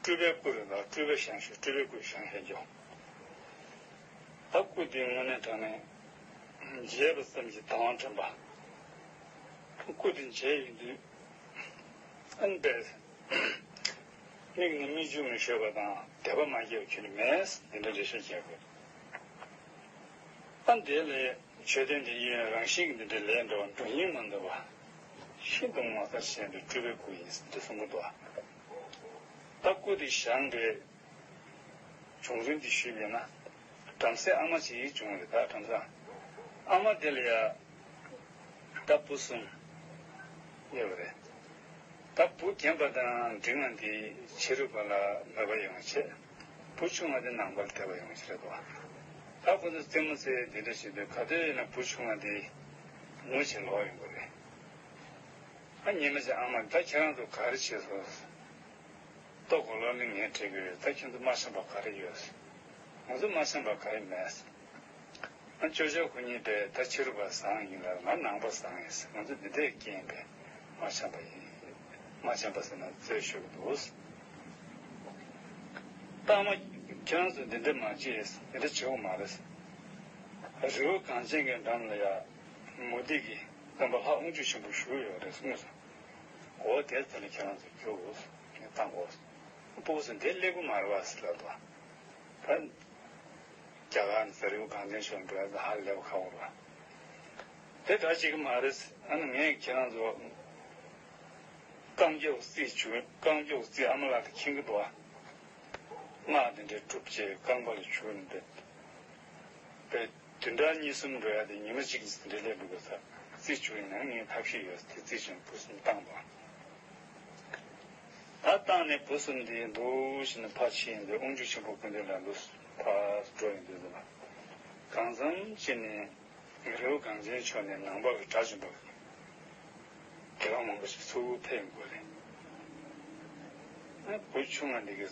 སྤྲུལ་པའི་སྐུ་རེད་ལ། སྤྲུལ་པས་བཞེངས་ཤིང་སྤྲུལ་པའི་སྐུས་བཞེངས་ཡོད་ཀྱང་། ད་སྐུ་དེ་དངོས་གནས་དྲང་གནས་མཇལ་བ་ཙམ་གྱིས་དང་བ་དྲན་པ། སྐུ་དེ་མཇལ་ཡོང་དུས་ཨ་ནི་དཔེ་མིག་ནི་མིག་ཆུ་མི་ཤོར་བ་དང་དད་པ་མ་སྐྱེས་པ་ཁྱོན་ནས་མེད། འདི་འདྲ་འགྲེལ་བཤད་བྱས་དགོས། ཨ་འདི་ལས་མཆོད་རྟེན་འདི་གཡས་གཡོན་རང་བཞིན་གྱི་འདི་འདྲའི་ལས་འདྲ་བ་འགྲོ་སྙིང་མ་འདོད་པ། ཤིན་ཏུ་ངོ་མཚར་ཆེ་བའི་སྤྲུལ་པའི་སྐུ་ཡིན་ཟེར་འདི་གསུང་གི་འདུག་ད་སྐུ་འདི་བཞེངས་པའི་བྱུང་རིམ་འདི་ཞུས་པས་ན། བྲམ་ཟེ་ཨ་མ་ཅིག་བྱུང་རེད། ད་བྲམ་ཟེ་ཨ་མ་དེ་ལ་ཡ་ད་བུ་གསུམ་ཡོད་པ་རེད། ད་བུ་རྒན་པ་དང་འབྲིང་བ་འདི་ཕྱི་རོལ་པ་ལ་མོས་པ་ཡོང་བ་བྱས། བུ་ཆུང་བ་དེ་ནང་པར་དད་པ་ཡོང་བ་བྱས་རེད་དོ། ད་ཁོ་ཚོ་རྩེད་མོ་རྩེ་འདི་འདྲ་བྱེད་དུས་ག་དུས་ཡིན་ན་བུ་ཆུང་བ་འདི་ངུ་བྱེད་ལོག་ཡོང་གི་རེད། ཨ་ཉི་མ་ཅིག་ཨ་མ་ད་ཁྱེད་རང་ཚོ་ག་རེ་བྱས་སོང་། ལྟོ་གོ་ལོག་ནི་ངས་སྤྲད་གི་ཡོད། ད་ཁྱེད་ཚོ་མ་ཤེས་པ་ག་རེ་ཡོད། ང་ཚོ་མ་ཤེས་པ་ག་རེ་མེད། ཨ་ཅོ་ཅོ་ཁོ་གཉིས་པས་ད་ཕྱི་རོལ་པ་བཟང་ཡིན་ལ་ང་ནང་པ་བཟང་ཡིན། ང་ཚོ་འདི་འདྲའི་རྐྱེན་པས་མ་འཆམ་པ་ཡིན། མ་འཆམ་པ་ཟེར་ན་རྩོད་ཤོར་གི་འདུག་ད་མ་ཁྱེད་རང་ཚོ་འདི་འདྲ་མ་བྱེད། འདི་འདྲ་བྱེད་དགོས་མ་རེད། རི་བོ་གངས་ཅན་གྱི་འགྲམ་ལ་ཡ་མུ་སྟེགས་ཀྱི་སྟོན་པ་ལྷ་དབང་ཕྱུག་ཆེན་པོ་བཞུགས་ཡོད་རེད་གསུངས་སོང་། འོ་དེ་ཚོ་ལ་ཁྱེད་རང་ཚོ་རྒྱུགས་དགོས། བཏང་དགོས། སྤུ་གུ་ཚོ་འདི་སླེབས་ཀྱི་མ་རེད་བ་ཟེར་ལབ་འདུག་ད་རྒྱ་གར་ནས་རི་བོ་གངས་ཅན་ཕྱོགས་འགྲོ་ཡ་ཧ་ལས་པ་ཁག་པོ་རེད། དེ་འདྲ་བྱེད་ཀྱི་མ་རེད། ཨ་ནི་ངས་ཁྱེད་རང་ཚོ་རྐང་མགྱོགས་རྩིས་བྱུང་། རྐང་མགྱོགས་རྩིས་ཨ་མ་ལགས་དེ་མཁྱེན་གྱི་འདུག་ཨ། སྔགས་དེ་འདྲའི་གྲུབ་བྱས་རྐང་པ་ལ་བྱུགས་ནས་བསྡད། བསྡད། བདུན་ཕྲག་གཉིས་གསུམ་འགྲོ་ཡ་དེ་ཉི་མ་གཅིག་གི་འདྲ་སླེབས་འགྲོ་དགོས་ས། རྩིས་བྱུགས་ཡིན་ན་ངས་ཐབས་ཤེས་ཡོད་དེ་རྩིས་བྱུང་བུ་གསུམ་བཏང་བ། ད་བཏང་ནས་བུ་གསུམ་དེ་འདུག་བྱས་ནས་ཕར་ཕྱིན་ཡིན་དུས་དབང་ཕྱུག་ཆེན་པོ་སྐུ་མདུན་ལ་འདུག་ཕར་འགྲོ་ཡིན་དུས་ལ། གང་འཚམ་ཕྱིན་ནས་རི་བོ་གངས་ཅན་ཕྱོགས་ནས་ནང་པ་གི་གྲྭ་བཙུན་པ་དགེ་སློང་མང་པོ་ཞིག་ཚུར་ཕེབས་ཡོང་གི་རེད། ཨ་བུ་ཆུང་བ་འདི་གི་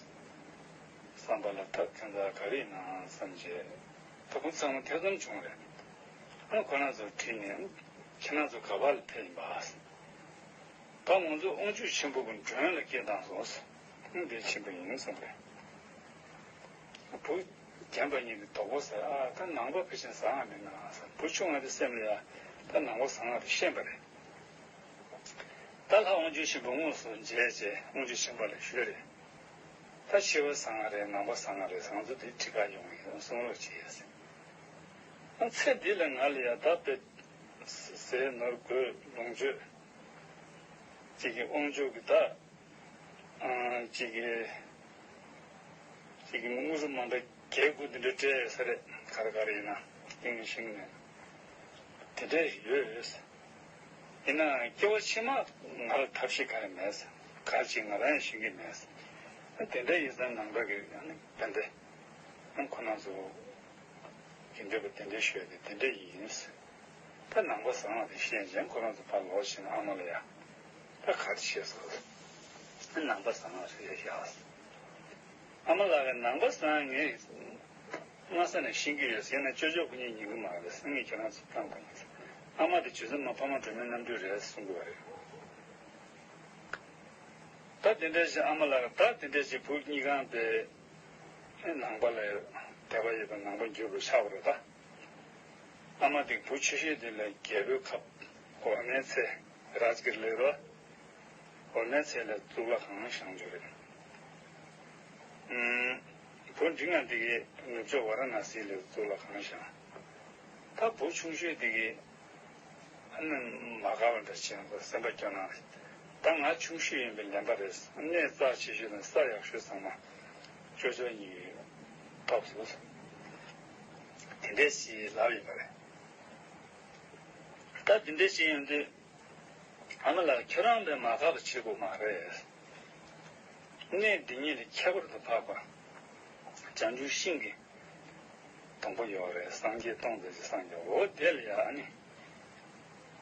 བསམ་པ་ལ་ད་ཁྱོད་ཚོ་ག་རེ་ཡིན་ན་བསམ་བྱས། ད་བུ་ཚང་མ་ཐེ་ཚོམ་བྱུང་རེད། ཨ་ཁོ་རང་ཚོར་དྲིས་ནས་ཁྱེད་རང་ཚོ་ག་པར་ལ་ཕེབས་ཡིན་པ། ད་ང་ཚོ་དབང་ཕྱུག་ཆེན་པོ་གི་མགྲོན་ལ་སྐད་བཏང་སོང་། ཨ་འདིར་ཕྱིན་པ་ཡིན་གསུངས་པས། བུ་རྒན་པ་གཉིས་ཀྱིས་དོགས་པ་ཟ། ཨ་ད་ནང་པ་ཕལ་ཆེར་བཟང་བ་མིན་ན་བསམ། བུ་ཆུང་བ་དེ་སེམས་ལ་ཡ་ད་ནང་པ་བཟང་བ་དེ་ཤེས་པ་རེད། ད་ལྷ་དབང་ཕྱུག་ཆེན་པོ་དངོས་སུ་མཇལ་རྗེས་དབང་ཕྱུག་ཆེན་པོ་ལ་ཞུས་རེད། ད་ཕྱི་པ་བཟང་བ་རེད། ནང་པ་བཟང་བ་རེད། ང་ཚོ་འདིར་ཁྲིད་ག་ཡོང་གི་ཡིན་གསུང་རོགས་བྱེད་ཟེར། ཨ་ཚེ་འདི་ལ་ང་ལ་ཡ་ད་དཔེ་ཟས་ནོར་གོས་ལོངས་སྤྱོད་ཅིག་གི་དབང་ཕྱུག་གི་ད་ཨ་ཅིག་གི་ཅིག་གི་དངུལ་སྲང་མང་པོ་བརྒྱད་དགུ་འདི་འདྲ་སྤྲད་ས་རེད། ག་རེ་ག་རེ་ཡིན་ན་ཏིང་ངེ་ཤིང་ནས་དེ་འདྲ་ཡོད། ཡིན་ནའང་སྐྱེ་བ་ཕྱི་མ་ང་ལ་ཐབས་ཤེས་ག་རེ་མེད། ག་རེ་བྱེད་ང་རང་ཡང་ཤེས་ཀྱི་མེད། དེ་འདྲ་ཡིན་ཙང་ནང་པ་གི་ཨ་ནི་དཔེ་འདྲ་ཨ་ཁོ་རང་ཚོ་དགེ་འདུན་པ་དེ་འདྲ་ཤོད་དེ་དེ་འདྲ་ཡིན། ད་ནང་པ་བཟང་བ་དེ་ཤེས་བྱས་ཁོ་རང་ཚོ་ཕར་ལོག་ཕྱིན་ཨ་མ་ལ་ཡ། ད་ག་རེ་བྱས་སོང་། ནང་པ་བཟང་བ་རེད་ཤག་ཨ་མ་ལགས་ཀྱིས་ནང་པ་བཟང་ངས་སྔ་ས་ནས་ཤེས་ཀྱི་ཡོད་ཟེར་ན་ཅོ་ཅོ་ཁོ་གཉིས་ཉན་གྱི་མ་རེད། སང་ཉིན་ཁྱེད་རང་ཚོ་བཏང་དགོས་ཡིན་ཟེར། ཨ་མ་དེ་བྱས་ཙང་མ་ཕ་མ་སྒྲོལ་མའི་རྣམ་སྤྲུལ་རེད་གསུང་གི་ཡོད་རེད། ད་དེ་འདྲ་ཞིག་ཨ་མ་ལགས་ད་དེ་འདྲ་ཞིག་བུ་གཉིས་ཀ་དེ། ནང་པ་ལ་དད་པ་ཡོད་པའི་ནང་པ་འགྱུར་བར་ཆགས་པ་རེད་ད། ཨ་མ་དེ་བུ་ཆུང་ཤོས་དེ་ལ་རྒྱལ་པོའི་ཁབ་ཧོར་མའི་ཚལ་རཱཇ་གིར་ལ་རོ། ཧོར་མའི་ཚལ་ལ་གཙུག་ལག་ཁང་བཞེངས་རྒྱུ་རེད། ཨུམ། བུ་འབྲིང་བ་འདི་གིས་ནུབ་ཕྱོགས་ཝཱ་ར་ཎ་སི་ལ་གཙུག་ལག་ཁང་བཞེངས། ད་བུ་ཆུང་ཤོས་འདི་གིས་ཨ་ནི་མ་དགའ་བ་འདྲ་བྱས་ནས་སེམས་པ་སྐྱོ་སྣང་རེད། ད་ང་ཆུང་ཤོས་ཡིན་པའི་ལན་པ་རེད། གནས་རྩ་ཆེ་ཤོས་དང་ས་ཡག་ཤོས་ཚང་མ་ཅོ་ཅོ་གཉིས་ཀྱིས་ཐོབ་སོང་། དེ་འདྲས་ཞིག་ལབ་ཡོད་པ་རེད། ད་དེ་འདྲས་ཞིག་ཡིན་དུས། ཨ་མ་ལགས། ཁྱོད་རང་པས་མ་དགའ་བ་བྱེད་དགོས་མ་རེད། གནས་འདི་ཉིད་ལས་ཁྱད་པར་དུ་འཕགས་པ་བྱང་ཆུབ་ཤིང་གི་སྡོང་པོ་ཡོད་རེད། སངས་རྒྱས་སྟོང་རྩ་གཅིག་སངས་རྒྱས། འོ་དེ་ལ་ཡང་ཨ་ནི།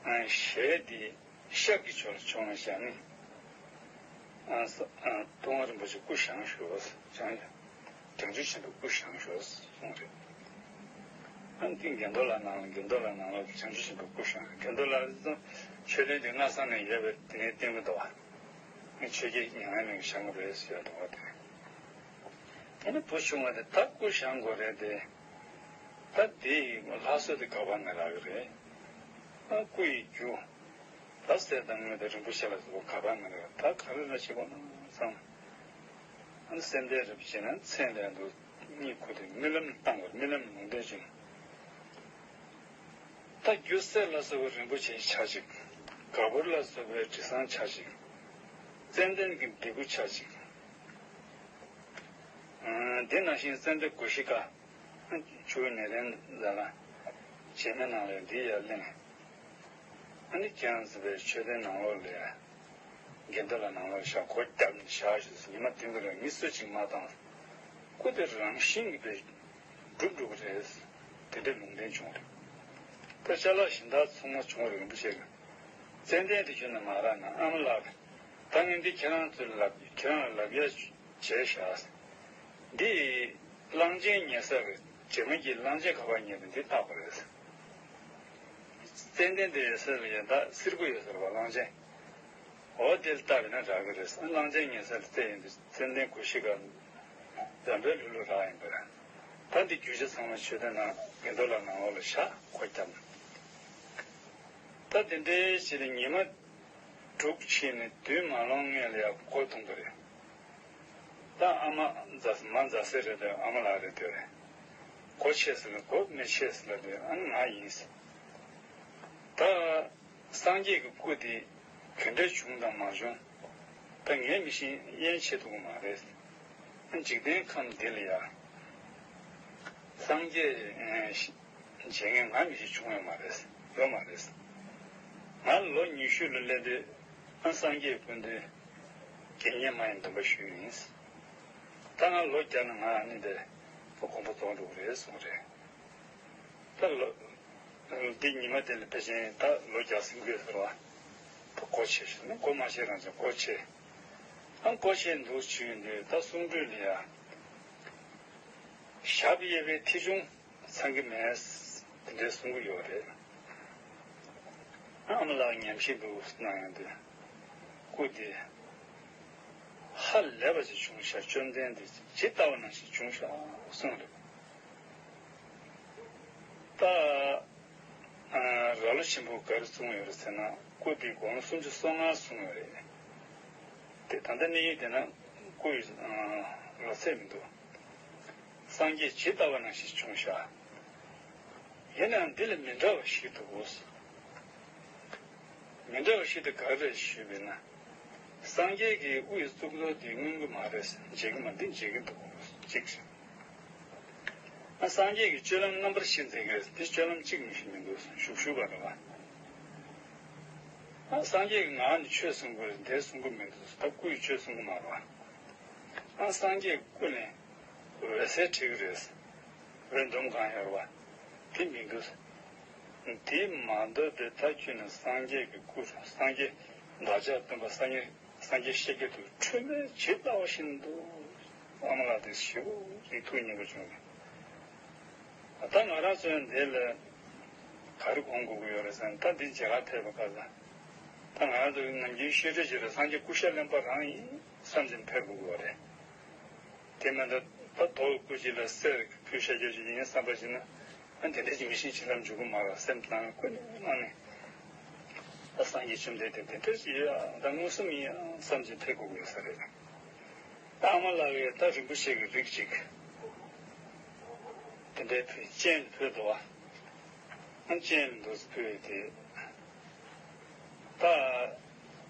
ཨ། ཞལ་འདི་ཤར་གྱི་ཕྱོགས་ལ་ཕྱོགས་ནས་བཞག་ནས། ཨ། ས། ཨ། ཏུང་ཧྥང་རིན་པོ་ཆེ་སྐུ་བཞེངས་ཞུ་བ། བྱང་བྱང་ཆུབ་ཆེན་པོའི་སྐུ་བཞེངས་ཞུ་གསུངས་རེད། ཨ་ནི་དགེ་འདུན་ལ་ནང་ལ། དགེ་འདུན་ལ་ནང་ལོགས་ལ་བྱང་ཆུབ་ཆེན་པོའི་སྐུ་བཞེངས། དགེ་འདུན་ལ་ཚོ་མཆོད་རྟེན་དེ་སྔ་ས་ནས་ཡོད་པའི་དེ་ནས་བསྟན་གྱི་འདུག་བ། ཨ་ནི་ཆོས་རྒྱལ་མྱ་ངན་ལས་བཞེངས་པ་རེད་ཟེར་འདུག་བ་དེ། ཨ་ནི་བུ་ཆུང་བ་དེ་ད་སྐུ་བཞེངས་དགོས་རེད་དེ། ད་དེ་ཡི་ལྷ་གསོལ་དེ་ག་པར་ནས་རག་གི་རེད། ཨ། སྐུ་ཡི་རྒྱུ། ད་གསེར་དང་དངུལ་དང་རིན་པོ་ཆེ་ལ་སོགས་པ་ག་པར་ནས་རག་གི། ད་ག་རེ་ལ་བྱེད་དགོས་ན་བསམ། ཨ་ནི་སེམས་ཁྲལ་རེ་བྱས་ན་མཚན་ལས་འདུག་གཉིད་ཁུག་སྟེ་རྨི་ལམ་བཏང་བར། རྨི་ལམ་ལུང་བསྟན་བྱུང་། ད་རྒྱུ་གསེར་ལ་སོགས་པའི་རིན་པོ་ཆེ་ཆ་གཅིག་ག་བུར་ལ་སོགས་པའི་དྲི་བཟང་ཆ་གཅིག་ཙན་དན་གྱི་ལྡེ་གུ་ཆ་གཅིག་ཨ། དེ་ནང་བཞིན་ཙན་དན་གོ་ཤི་ཀ་ཆུ་བོའི་ནེ་རན་ཟ་ལ་བྱེ་མའི་ནང་ལས་འདི་ཡར་ལེན། ཨ་ནི་ཁྱེད་རང་ཚོ་པའི་མཆོད་རྟེན་ནང་ལོགས་ལ། དགེ་འདུན་ལ་ནང་ལོགས་བཞག་སྒོ་བརྒྱབ་ནས་བཞག་ཞུས་སོ། ཉི་མ་བདུན་གྱི་རིང་མི་སུ་གཅིག་མ་བཏང་། སྐུ་དེ་རང་བཞིན་གྱིས་པའི་འགྲུབ་འགྲོ་གི་རེད། དེ་འདྲའི་ལུང་བསྟན་བྱུང་རེད། ད་ཅ་ལག་གཞན་དག་ཚང་མ་བྱུང་བ་རེད། རིན་པོ་ཆེ་གི་ཙན་དན་དེ་ཁྱོན་ནས་མ་རག་ན། ཨ་མ་ལགས། ད་ངས་འདི་ཁྱེད་རང་ཚོ་ལ། ཁྱེད་རང་ལ་ལབ་ཡ་བྱས་བཞག་འདི་གླང་ཆེན་ཉལ་ས་རེད། རྗེས་མ་གི་གླང་ཆེན་ག་པར་ཉལ་ནས་འདི་བཏགས་པ་རེད། ཙན་དན་དེ་ཡོད་ས་ལ་ཡ་ད་སིར་པོ་ཡོད་ས་རེད་པ། གླང་ཆེན། འོ་དེ་ལ་བཏགས་པ་ཡིན་ན་རག་གི་རེད། གླང་ཆེན་ཉལ་ས་ལ་བལྟས་ཡིན་དུས་ཙན་དན་གོ་ཤི་ཀ་འཛམ་བུའི་ལྷུན་ལུ་རག་ཡིན་པ་རེད། ད་འདི་རྒྱུ་ཆ་ཚང་མ་མཆོད་རྟེན་ནང་། དགེ་འདུན་ལ་ནང་ལོགས་ལ་བཞག་སྒོ་བརྒྱབ། ད་དེ་འདྲའི་ཞིག་ལ་ཉི་མ་དྲུག་ཕྱིན་ནས་བདུན་མ་ལོན་སྔོན་ལ་ཡ་སྒོ་རྡུང་གི་རེད། ད་ཨ་མ་མཛའ། མ་མཛའ་སེ་རེད་དེ། ཨ་མ་ལགས་རེད་དེ། སྒོ་ཕྱེ་ཟེར་ལ། སྒོ་མི་ཕྱེ་ཟེར་ལ་དེ། ཨ་ནི་ང་ཡིན་ཟེར། ད་སངས་རྒྱས་ཀྱི་སྐུ་དེ་ག་འདྲ་བྱུང་དང་མ་བྱུང་ད་ངས་མི་ཤེས། དབྱེ་འབྱེད་ཐུབ་ཀྱི་མ་རེད། ཨ། འཇིག་རྟེན་ཁམས་འདི་ལ་ཡ་སངས་རྒྱས་མཇལ་མཁན་ང་མི་ཞིག་བྱུང་ཡོད་མ་རེད། ཡོད་མ་རེད། ང་ལོ་ཉི་ཤུ་ལ་སླེབས་དུས། ཨ། སངས་རྒྱས་སྐུ་མདུན་དགེ་བསྙེན་མ་ཡི་འདུན་པ་ཞུས་ཡིན། ད་ང་ལོ་བརྒྱ་ན་ང་ཨ་ནི་དེ་དགོངས་པ་རྫོགས་འགྲོ་གི་རེད་གསུངས་རེད། ད་ལོ་འདི་ཉི་མ་དེ་ལ་ཕལ་ཆེར་ད་ལོ་བརྒྱ་ཟིན་དགོས་ཟེར་བ། ད་སྒོ་ཕྱེ་ཞེས་ནི། སྒོ་མ་ཕྱེ་རང་ཅག་སྒོ་ཕྱེ། ཨ། སྒོ་ཕྱེ་འདུག་བྱས་ཡོང་དུས་ད་གསུང་སྒྲོས་ལ་ཡ། ཞབས་གཡས་པའི་མཐེ་ཆུང་ཚང་གི་མེད། དེ་འདྲའི་གསུང་གི་ཡོད་རེད། ཨ་མ་ལགས་ཉམས་ཞིབ་འདུག་གནང་ཡོང་དུས། སྐུ་དེ་ཧ་ལས་པ་ཞིག་བྱུང་ཤག་བཅོམ་ལྡན་འདས་ཇི་ལྟ་བ་ནང་བཞིན་བྱུང་ཤག་གསུངས་རེད། ད་ཨ། རྭ་ལོ་ཆེན་པོ་ག་རེ་གསུངས་ཡོད་རེད་ཟེར་ན། སྐུ་དེ་དགུང་ལོ་སུམ་ཅུ་སོ་ལྔ་སོང་ཡོད་རེད། དེ་ད་ལྟ་གནས་ཡུལ་དེ་ན་སྐུ་ཡི་ལོ་ཚད་མི་འདུག་སངས་རྒྱས་ཇི་ལྟ་བ་ནང་བཞིན་བྱུང་ཤག་ཡིན་ནའང་འདི་ལ་མི་འདྲ་བ་ཞིག་འདུག་མི་འདྲ་བ་ཞིག་དེ་ག་རེ་རེད་ཞུས་པས་ན། སངས་རྒྱས་ཀྱི་དབུ་ཡི་གཙུག་ཏོར་དེ་མངོན་གྱི་མ་རེད། མཇལ་གྱི་མ། འདི་མཇལ་གྱི་འདུག་གཅིག་རེད། ཨ། སངས་རྒྱས་ཀྱི་སྤྱོད་ལམ་རྣམ་པར་ཤེས་མཛད་ཀྱི་རེད། འདི་སྤྱོད་ལམ་གཅིག་མི་ཤེས་མི་འདུག་ཞུགས་ཞུགས་པ་རེད་བ། ཨ། སངས་རྒྱས་ཀྱི་ངག་ནས་ཆོས་གསུང་གི་རེད། འདིར་གསུང་གི་མི་འདུག་ད་སྐུ་ཡི་ཆོས་གསུང་གི་མ་རེད་བ། ཨ། སངས་རྒྱས་སྐུ་ནས་འོད་ཟེར་འཕྲོས་ཀྱི་རེད། འོད་འདོམ་གང་ཡོད་རེད་བ། དེ་མི་འདུག་དེ་མ་འདོད་པའི་མཐའ་ཁྱོན་ནས་སངས་རྒྱས་ཀྱི་སྐུ། སངས་རྒྱས་བདག་ཅག་སྟོན་པ་སངས་རྒྱས། སངས་རྒྱས་ཤཱཀྱ་ཐུབ་འཁྲུལ་མེད་ཇི་ལྟ་བ་བཞིན་དུ། ཨ་མ་ལགས་དེ་ཞེ་པོ་ཅིག་ཐུགས་མཉེས་པོ་བྱུང་། ད་ང་རང་ཚོའི་འདི་ལ་ག་རེ་དགོངས་དགོས་ཀྱི་ཡོད་རེད་ཟེར་ན། ད་འདི་མཇལ་ཁ་ཕེབས་པ་ཁ་ལ། ད་ང་རང་ཚོ་ནམ་རྒྱུན་བཤད་ཁྲིད་བྱེད་རེད། སངས་རྒྱས་སྐུ་ཤ་ལེན་པ་རང་ཡིན་བསམ་བཞིན་ཕེབས་དགོས་ཀྱི་ཡོད་རེད། དེ་མ་གཏོགས་ ད་དོ་སྐུ་ཅིག་ལ་གསེར་ཕུལ་བཞག་རྒྱུ་ཅིག་ཡིན་བསམ་པ་ཞིག་ན། ཨ་དེ་འདྲ་ཅིག་མི་ཤེས་ཕྱིན་ལམ་འཇུག་གི་མ་རེད། སེམས་ནང་ཀུན་ནས་ནང་ནས་ད་སངས་རྒྱས་བཅོམ་ལྡན་འདས་དེ་འདྲ་ཅིག་ཡོད་ཨ། ད་མངོན་སུམ་ཡིན་ཨ་བསམ་ཅིག་ཐེག་དགོས་ཀྱི་ཡོད་ས་རེད། ད་ཨ་མ་ལགས་ཀྱིས་ད་རིན་པོ་ཆེ་གི་རིགས་ཅིག་དེ་འདྲའི་ཕུལ་སྤྱན་ཕུལ་འདུག་བ། ཨ་སྤྱན་འདུག་ཕུལ་དེ། ད།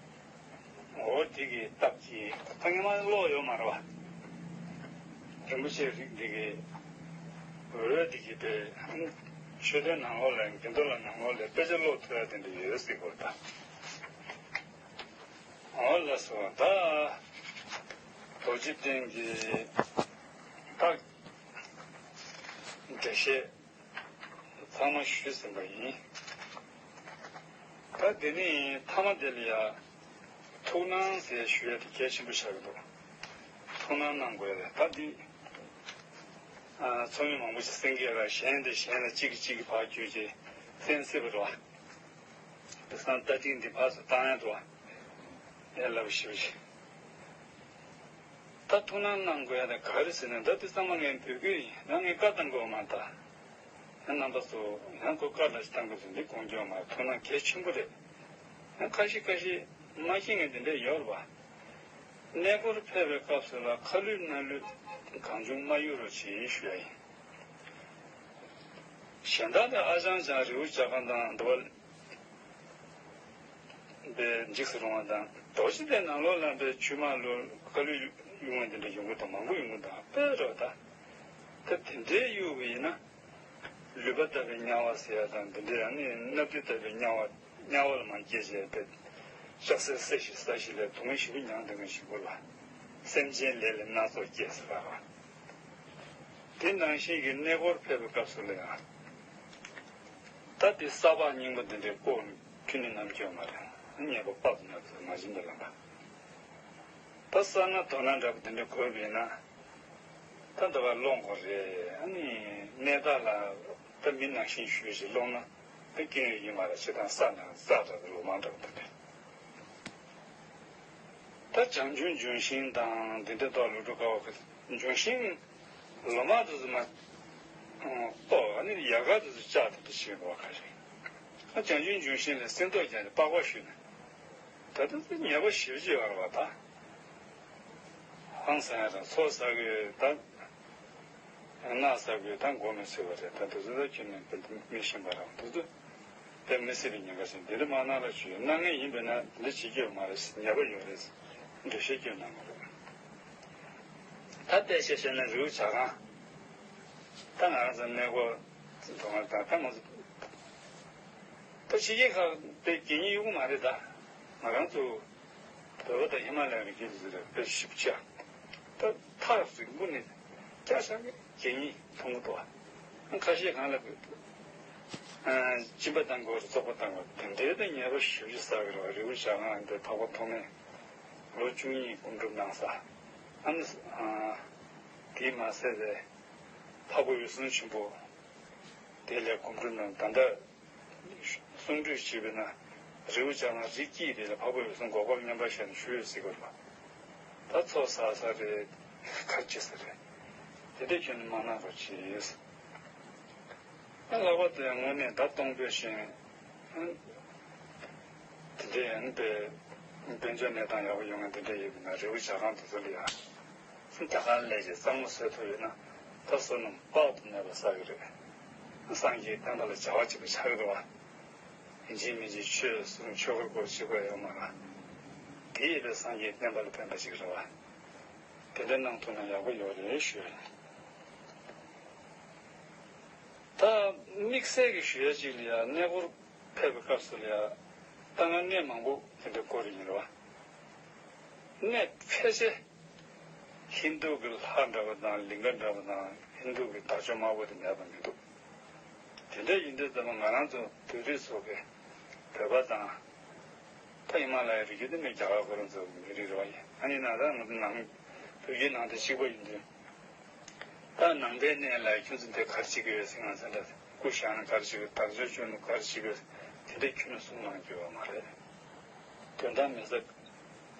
འོ་དེ་གི་སྟབས་ཀྱིས་ད་ངས་མ་ཀློག་ཡོད་མ་རེད་བ། རིན་པོ་ཆེ་རིགས་འདི་གི་འོ་དེ་གི་དེ་ཆོས་དོན་ནང་ལོགས་ལ་དགེ་འདུན་ལ་ནང་ལོགས་ལ་དཔེ་ཆ་ཀློག་ཐུབ་ཡ་དེ་འདྲ་ཡོད་སྲིད་གོ་ད། འོ་ལགས་སོ། ད་རྡོ་རྗེ་གདན་གྱི་ད་འགྲེལ་བཤད། ཚང་མ་ཞུས་ཟིན་པ་ཡིན། ད་དེ་ནས་མཐའ་མ་དེ་ལ་ཡ་ཐུགས་སྣང་ཟེར་ཞུ་ཡ་དེ་གལ་ཆེན་པོ་ཆགས་ཀྱི་འདུག་ཐུགས་སྣང་གནང་དགོས་རེད། ད་འདི་ཚོགས་མི་མང་པོ་ཞིག་གསན་གྱི་ཡོད་ལ། གཞན་དེ་གཞན་ལ་གཅིག་གིས་གཅིག་གི་བར་བརྒྱུད་ཀྱི་གསན་སྲིད་པ་རེད་བ། དེང་སང་ལྟ་ཁྲིད་འདི་ཕར་ཚུར་བཏང་ཡ་འདུག་བ། ཡ་ལབ་ཞིབ་ཞིག་ད་ཐུགས་སྣང་གནང་དགོས་ཡ་དེ་ག་རེ་ཟེར་ན། ད་དེ་ཚང་མ་ངས་འབོད་སྐུལ་ཡིན། ད་ངས་བཀའ་བཏང་དགོས་མ་ད། ཡང་རྣམ་པ་ཚོ་ཡང་ཁོ་བཀའ་ལ་ཞིག་བཏང་དགོས་ཟེར་འདི་དགོངས་སྐྱོར་མ་ཐུགས་སྣང་གལ་ཆེན་པོ་རེད། ཡང་ཁ་ཤས་ཁ་ཤས་མ་ཤེས་མཁན་དེ་འདྲ་ཡོད་རེད་བ། གནས་སྐོར་ཕེབས་པའི་སྐབས་སུ་ལ་ཁ་ལུད་སྣ་ལུད་གང་བྱུང་མ་གཡུག་རོགས་བྱེད་ཞུ་ཡ་ཡིན། གཞན་དག་ལ་ཨ་ཅང་ཅང་རི་བོ་བྱ་རྐང་དང་འདུ་བ་པའི་འཇིགས་སུ་རུང་བ་དང་། རྡོ་རྗེ་གདན་ནང་ལོགས་ལ་པའི་ཆུ་དམར་ལོ་ཁ་ལུད་གཡུག་མཁན་དེ་འདྲ་ཡོང་གི་འདུག་མང་པོ་ཡོང་གི་འདུག་དཔེ་རོ་ད། ད་དེ་འདྲའི་གཡུག་པ་ཡིན་ན། ལུད་པ་ལྟ་བུའི་དམྱལ་བ་ཟེར་ཡ་དང་འདི་འདྲའི་ཨ་ནི་སྣབས་དུད་ལྟ་བུའི་དམྱལ་བ། དམྱལ་བ་ལ་མར་སྐྱེས་བྱས་པའི་ཤ་ཟ་ས་ཞིག་ཟ་ཞིག་ལས་སྡུག་བསྔལ་ཞེ་པོ་མྱངས་བསྡད་མཁན་ཞིག་གོ་ལ། སེམས་ཅན་ལས་ལས་སྣ་ཚོགས་སྐྱེས་ཟེར་བ། དེ་ནང་བཞིན་གྱི་གནས་སྐོར་ཕེབས་པའི་སྐབས་སུ་ལ་ཡང་། ད་དེ་ས་ཕག་རྙིང་པ་འདི་འདྲའི་ལྐོག་ནས་ཁྱོན་ནས་ནམ་སྐྱོན་མ་རེད། ཉེས་པ་དཔག་ཏུ་མེད་པ་མ་བྱིན་པ་ལ་ལ། ད་ས་སྣ་དོ་སྣ་འདྲ་པོ་འདི་འདྲ་དགོས་པས་ན། ད་འདི་བ་སློང་དགོས་རེད། ཨ་ནི་གནས་བདག་ལ་ད་མི་ནང་བཞིན་ཞུས་ཤིག་སློང་ན་ད་སྐྱོན་ཡོད་ཀྱི་མ་རེད། ཅི་ལྟར་ས་ན་ས་འདྲ་པོ་ལོ་མང་འདྲ་པོ་འདི་འདྲ། ད་བྱང་ཆུབ་ལྗོན་ཤིང་དང་འདི་འདྲ་ཐོག་ལོ་དྲུག་ཀ་བ་གི་ལྗོན་ཤིང་ལོ་མ་དེ་ཚོ་མ་གཏོགས་ཨ་ནི་ཡལ་ག་དེ་ཚོ་བཅག་དེ་འདྲ་བྱེད་དགོས་པ་ག་རེད། ཨ་བྱང་ཆུབ་ལྗོན་ཤིང་ལ་སེང་ཏོག་རྒྱག་ནས་པགས་པ་བཤུས་ནས་ད་དེ་ཚོ་ཉེས་པ་ཞེ་པོ་ཅིག་ཡོད་རེད་པ། ད་ཧང་སང་ཡ་དང་ཚོགས་བསགས་དགོས་ད། སྔགས་བསགས་དགོས་ད་མགོ་མི་ཚོས་པ་རེད། ད་དེ་ཚོ་ད་ཁྱོད་ནས་མི་ཤེས་པ་རང་དེ་ཚོ་དཔེ་མི་སྲིད་པའི་ཉེན་ཁ་ཞིག་འདི་འདྲ་མ་གནང་རོགས་བྱོས། གནང་མཁན་ཡིན་པས་ན་འདི་འདྲ་བྱེད་རྒྱུ་ཡོད་མ་རེད། ཉེས་པ་ཡོད་རེད། འགྲེལ་བཤད་སྐྱོན་གནང་དགོས་རེད། ད་དཔེ་བཤད་བཤད་ན་རི་བོ་བྱ་རྐང་། ད་ང་རང་ཚོ་གནས་སྐོར་འགྲོ་མཁན་དང་ད་ང་ཚོ་ད་ཕྱི་རྒྱལ་ཁག་དཔེ་དགེ་བསྙེན་གཡུག་གི་མ་རེད། ད་ང་རང་ཚོ་བོད་པ་དང་ཧི་མ་ལ་ཡའི་རི་རྒྱུད་དེ་ཚོ་རེད། དཔེ་ཞིབ་ཆ་ད་ཐག་རིང་པོ་ནས་སྐྱ་ཤ་གི་གད་སྙིགས་མཐོང་གི་འདུག་ཁ་ཤས་གང་ལ་སྦྱིན་པ་བཏང་དགོས་རེད། བཙོག་པ་བཏང་དགོས་རེད། དེ་འདྲའི་ད་ཉེས་པ་ཞེ་པོ་ཅིག་བསགས་ཀྱི་རེད་བ། རི་བོ་བྱ་རྐང་འདི་འཕགས་པ་ཐོགས་མེད་ལོ་བཅུ་གཉིས་སྒོམ་སྒྲུབ་གནང་ས། ཨ་ནི་དེས་མ་ཟད་པའི་འཕགས་པ་འོད་སྲུང་ཆེན་པོ་དེ་ལས་སྒོམ་སྒྲུབ་གནང་། ད་ལྟ་གསུང་སྒྲོས་བྱས་པས་ན་རི་བོ་བྱ་རྐང་རི་དཀྱིལ་དེ་ལ་འཕགས་པ་འོད་སྲུང་འགོག་པ་མཉམ་པར་བཞག་ནས་བཞུགས་ཡོད་ཟེར་གྱི་རེད་པ། ད་ཚོགས་བསགས་ས་རེད། ག་རེ་བྱེད་ས་རེད། དེ་འདྲ་ཁྱོན་ནས་མ་གནང་རོགས་གྱིས། ད་ལྷག་པར་དུ་ཡང་དངོས་གནས་ད་གཏོང་ཕོད་ཤིང་དེ་འདྲ་ཡང་དཔེ་དཔལ་འབྱོར་གནས་སྟངས་ཡག་པོ་ཡོང་མཁན་དེ་འདྲ་ཡོད་པ་ན་རི་བོ་བྱ་རྐང་དེ་ཚོ་ལ་ཡང་། ད་ག་ལས་ཀྱི་གཙང་མ་བཟོས་ཐུབ་ཡོད་ན་ད་བསོད་ནམས་དཔག་ཏུ་མེད་པ་བསགས་ཀྱི་རེད། སངས་རྒྱས་བསྟན་པ་ལ་བྱ་བ་བྱེད་པ་ཆགས་ཀྱི་རེད་བ། ཡིན་གཅིག་མིན་གཅིག་ཆོས་གསུང་ཆོས་འཁོར་སྐོར་བྱེད་དགོས་ཡོད་མ་རེད། དེ་ཡིན་པས་སངས་རྒྱས་བསྟན་པ་ལ་ཕན་པ་ཞིག་རེད་བ། དེ་འདྲ་གནང་ཐུབ་ན་ཡག་པོ་ཡོད་རེད་ཞུ། ད་དམིགས་བསལ་གྱི་ཞུ་ཡ་གཅིག་ལ་ཡ་གནས་སྐོར་ཕེབས་པའི་སྐབས་སུ་ལ་ཡ་ད་ང་གནས་མང་པོ་དེ་འདྲ་སྐོར་ཡིན་རེད་བ། གནས་ཕལ་ཆེར། ཧིན་རྡུ་གི་ལྷ་འདྲ་བ་དང་ལིང་ག་འདྲ་བ་དང་ཧིན་རྡུ་གི་དར་ལྕོག་དམར་པོ་དེ་མེད་པ་མི་འདུག་དེ་འདྲ་ཡིན་དུས་ཙམ་པ་ང་རང་ཚོ་བོད་རིགས་ཚོ་གི་བོད་པ་དང་། ད་ཧི་མ་ལ་ཡའི་རི་རྒྱུད་དེ་ནས་རྒྱ་གར་ཁོ་རང་ཚོ་གི་མི་རིགས་རེད་བ། ཡིན་ཨ་ནི་ན་ད་ང་ཚོ་ནང་བོད་རྒྱུད་ནང་དེ་གཅིག་པ་ཡིན་དུས། ད་ནང་པའི་གནས་ལ་ཁྱོད་ཚོ་འདི་ག་རེ་བྱེད་ཀྱི་ཡོད་ཟེར་ང་ཚོ་འདྲ་སྐུ་བཞེངས་ན་ག་རེ་བྱེད་ཀྱི་དར་ལྕོག་གཅོད་ནོ་ག་རེ་བྱེད་ཀྱི་ཡོད་དེ་འདྲ་ཁྱོན་ནས་གསུང་གནང་རྒྱུ་ཡོད་མ་རེད། དོན་དག་མེད་ས་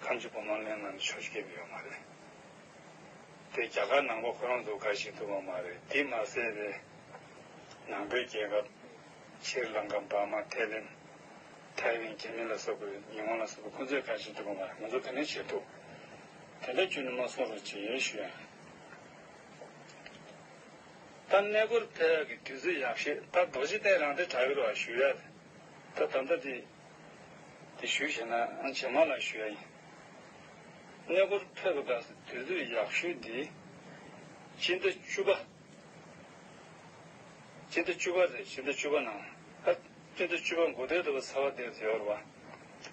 གང་ཅི་བུ་མ་ལེན་ན་ནི་ཆོས་སྐྱེལ་གྱི་ཡོད་མ་རེད། དེ་རྒྱ་གར་ནང་པ་ཁོ་རང་ཚོ་ག་ཞིག་ཐུབ་པ་མ་རེད། དེ་མ་ཟད་པའི་ནང་པའི་རྒྱལ་ཁབ་ཤྲི་ལང་ཀ། འབར་མ། ཐའི་ལེན། ཐའེ་ཝན། གྷེ་མན་ལ་སོགས་པའི། ཉི་ཧོང་ལ་སོགས་པའི། ཁོ་ཚོས་ག་ཞིག་ཐུབ་པ་མ་རེད། ང་ཚོ་ག་ནས་བྱེད་ཐུབ། དེ་འདྲ་ཁྱོན་ནས་མ་གསུང་རོགས་བྱེད་ཞུ་ཡ་ཡིན། ད་གནས་སྐོར་ཕེབས་ཡག་གི་དུས་ཚོད་ཡག་ཤོས་ད་རྡོ་རྗེ་གདན་རང་སྡེ་བྲག་གི་རེད་བ་ཞུ་ཡ། ད་ད་ལྟ་དེ་དེ་ཞུས་བྱས་ན་ཨང་རྗེས་མ་ལ་ཞུ་ཡ་ཡིན། གནས་སྐོར་ཕེབས་པའི་སྐབས་སུ་དུས་ཚོད་ཡག་ཤོས་འདི་སྤྱི་ཟླ་བཅུ་པ། སྤྱི་ཟླ་བཅུ་པ་རེད། སྤྱི་ཟླ་བཅུ་པ་ནང་ཨ། སྤྱི་ཟླ་བཅུ་པ་འགོ་སྟོད་དུ་ཚ་བ་དེ་ཡོད་རེད་བ།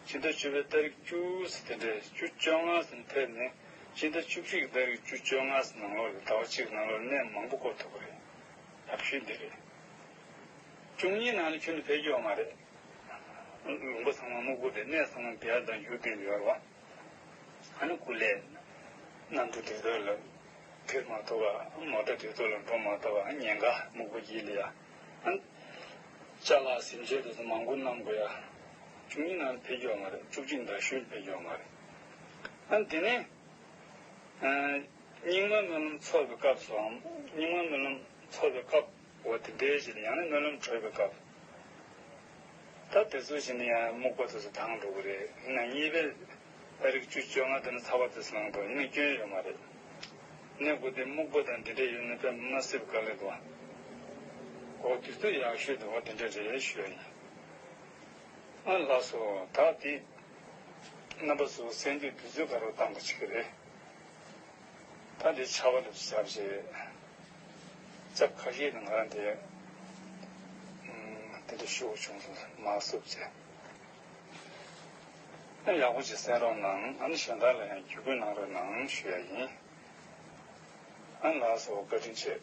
སྤྱི་ཟླ་བཅུ་པའི་ཏ་རིག་བཅུ་ཟེར་དེ་འདྲས། བཅུ་བཅོ་ལྔ་ཟེར་ནས་ཕེབས་ནས་སྤྱི་ཟླ་བཅུ་གཅིག་གི་ཏ་རིག་བཅུ་བཅོ་ལྔ་ཟེར་ནང་ལོགས་ལ་ཟླ་བ་གཅིག་ནང་ལོགས་གནས་མང་པོ་སྐོར་ཐུབ་པ་རེད། ཡག་ཤོས་འདི་རེད། བཅུ་གཉིས་ནང་ལ་ཁྱོན་ནས་ཕེབས་རྒྱུ་ཡོད་མ་རེད། ལུང་པ་ཚང་མ་སྨུག་པོ་རེད། གནས་ཚང་མ་བི་ཡ་དང་ཡུལ་དེ་ཡོད་རེད་བ། ཨ་ནི་སྐུ་ལས་གནམ་གྲུ་དེ་ཚོ་ལ་འགྲོ་མ་ཐུབ་པ། མོ་ཊ་དེ་ཚོ་ལ་འགྲོ་མ་ཐུབ་པ། ཉེན་ཁ་སྨུག་པོ་དཀྱིལ་ལ་ཡ། ཨ་ནི་ཅ་ལག་གཟིམ་ཆས་དེ་ཚོ་མང་པོ་བསྣམས་དགོས་ཡ། བཅུ་གཉིས་ནང་ཕེབས་རྒྱུ་ཡོད་མ་རེད། བཅུ་གཅིག་ཟླ་གཞོན་ཕེབས་རྒྱུ་ཡོད་མ་རེད། ཨ་ནི་དེ་ནས་ཨ། རྙིང་མ་སྨོན་ལམ་ཚོགས་པའི་སྐབས་སུའང་། རྙིང་མ་སྨོན་ལམ་ཚོགས་པའི་སྐབས། འོ་དེ་འདྲའི་ཞིག་ལ་ཡང་ན་སྨོན་ལམ་གྲོལ་བའི་སྐབས། ད་དེ་ཚོ་ཞིག་ནི་ཡང་སྨུག་པ་དེ་ཚོ་དྭངས་འགྲོ་གི་རེད། ཡིན་ན་གཉིས་པའི་ཏ་རིག་བཅུ་བཅོ་ལྔ་དེ་ནི་ཚ་བ་དེ་ཚོ་ལངས་འགྲོ། ཡིན་ན་སྐྱོན་ཡོད་མ་རེད། གནས་སྐོར་དེ་སྨུག་པ་དང་དེ་འདྲ་ཡོད་ན་དཔེ་མ་སྲིད་པ་དཀའ་ལས་འདུག་ཨ། འོ་དུས་ཚོད་ཡག་ཤོས་དེ་འོ་དེ་འདྲ་རེད་ཞུ་ཡ་ཡིན། ཨ་ལགས་སོ། ད་དེ་རྣམ་པ་ཚོ་གསན་དུས་དུས་ཚོད་ག་རེ་བཏང་དགོས་ཀྱི་རེད། ད་འདི་ཆར་པ་ལ་ཞབས་ཞེས་ལྕགས་ཁ་ཤས་ནི་ང་རང་དེ་དེ་འདྲ་ཤུགས་བྱུང་སོང་མ་བསུབ་བྱས། ཨ་ཡག་པོ་ཅིག་གསན་རོགས་གནང་། ཨ་ནི་གཞན་དག་ལ་ཡང་བརྒྱུད་སྐུལ་གནང་རོགས་གནང་ཞུ་ཡ་ཡིན། ཨ་ལགས་སོ། བཀའ་དྲིན་ཆེ།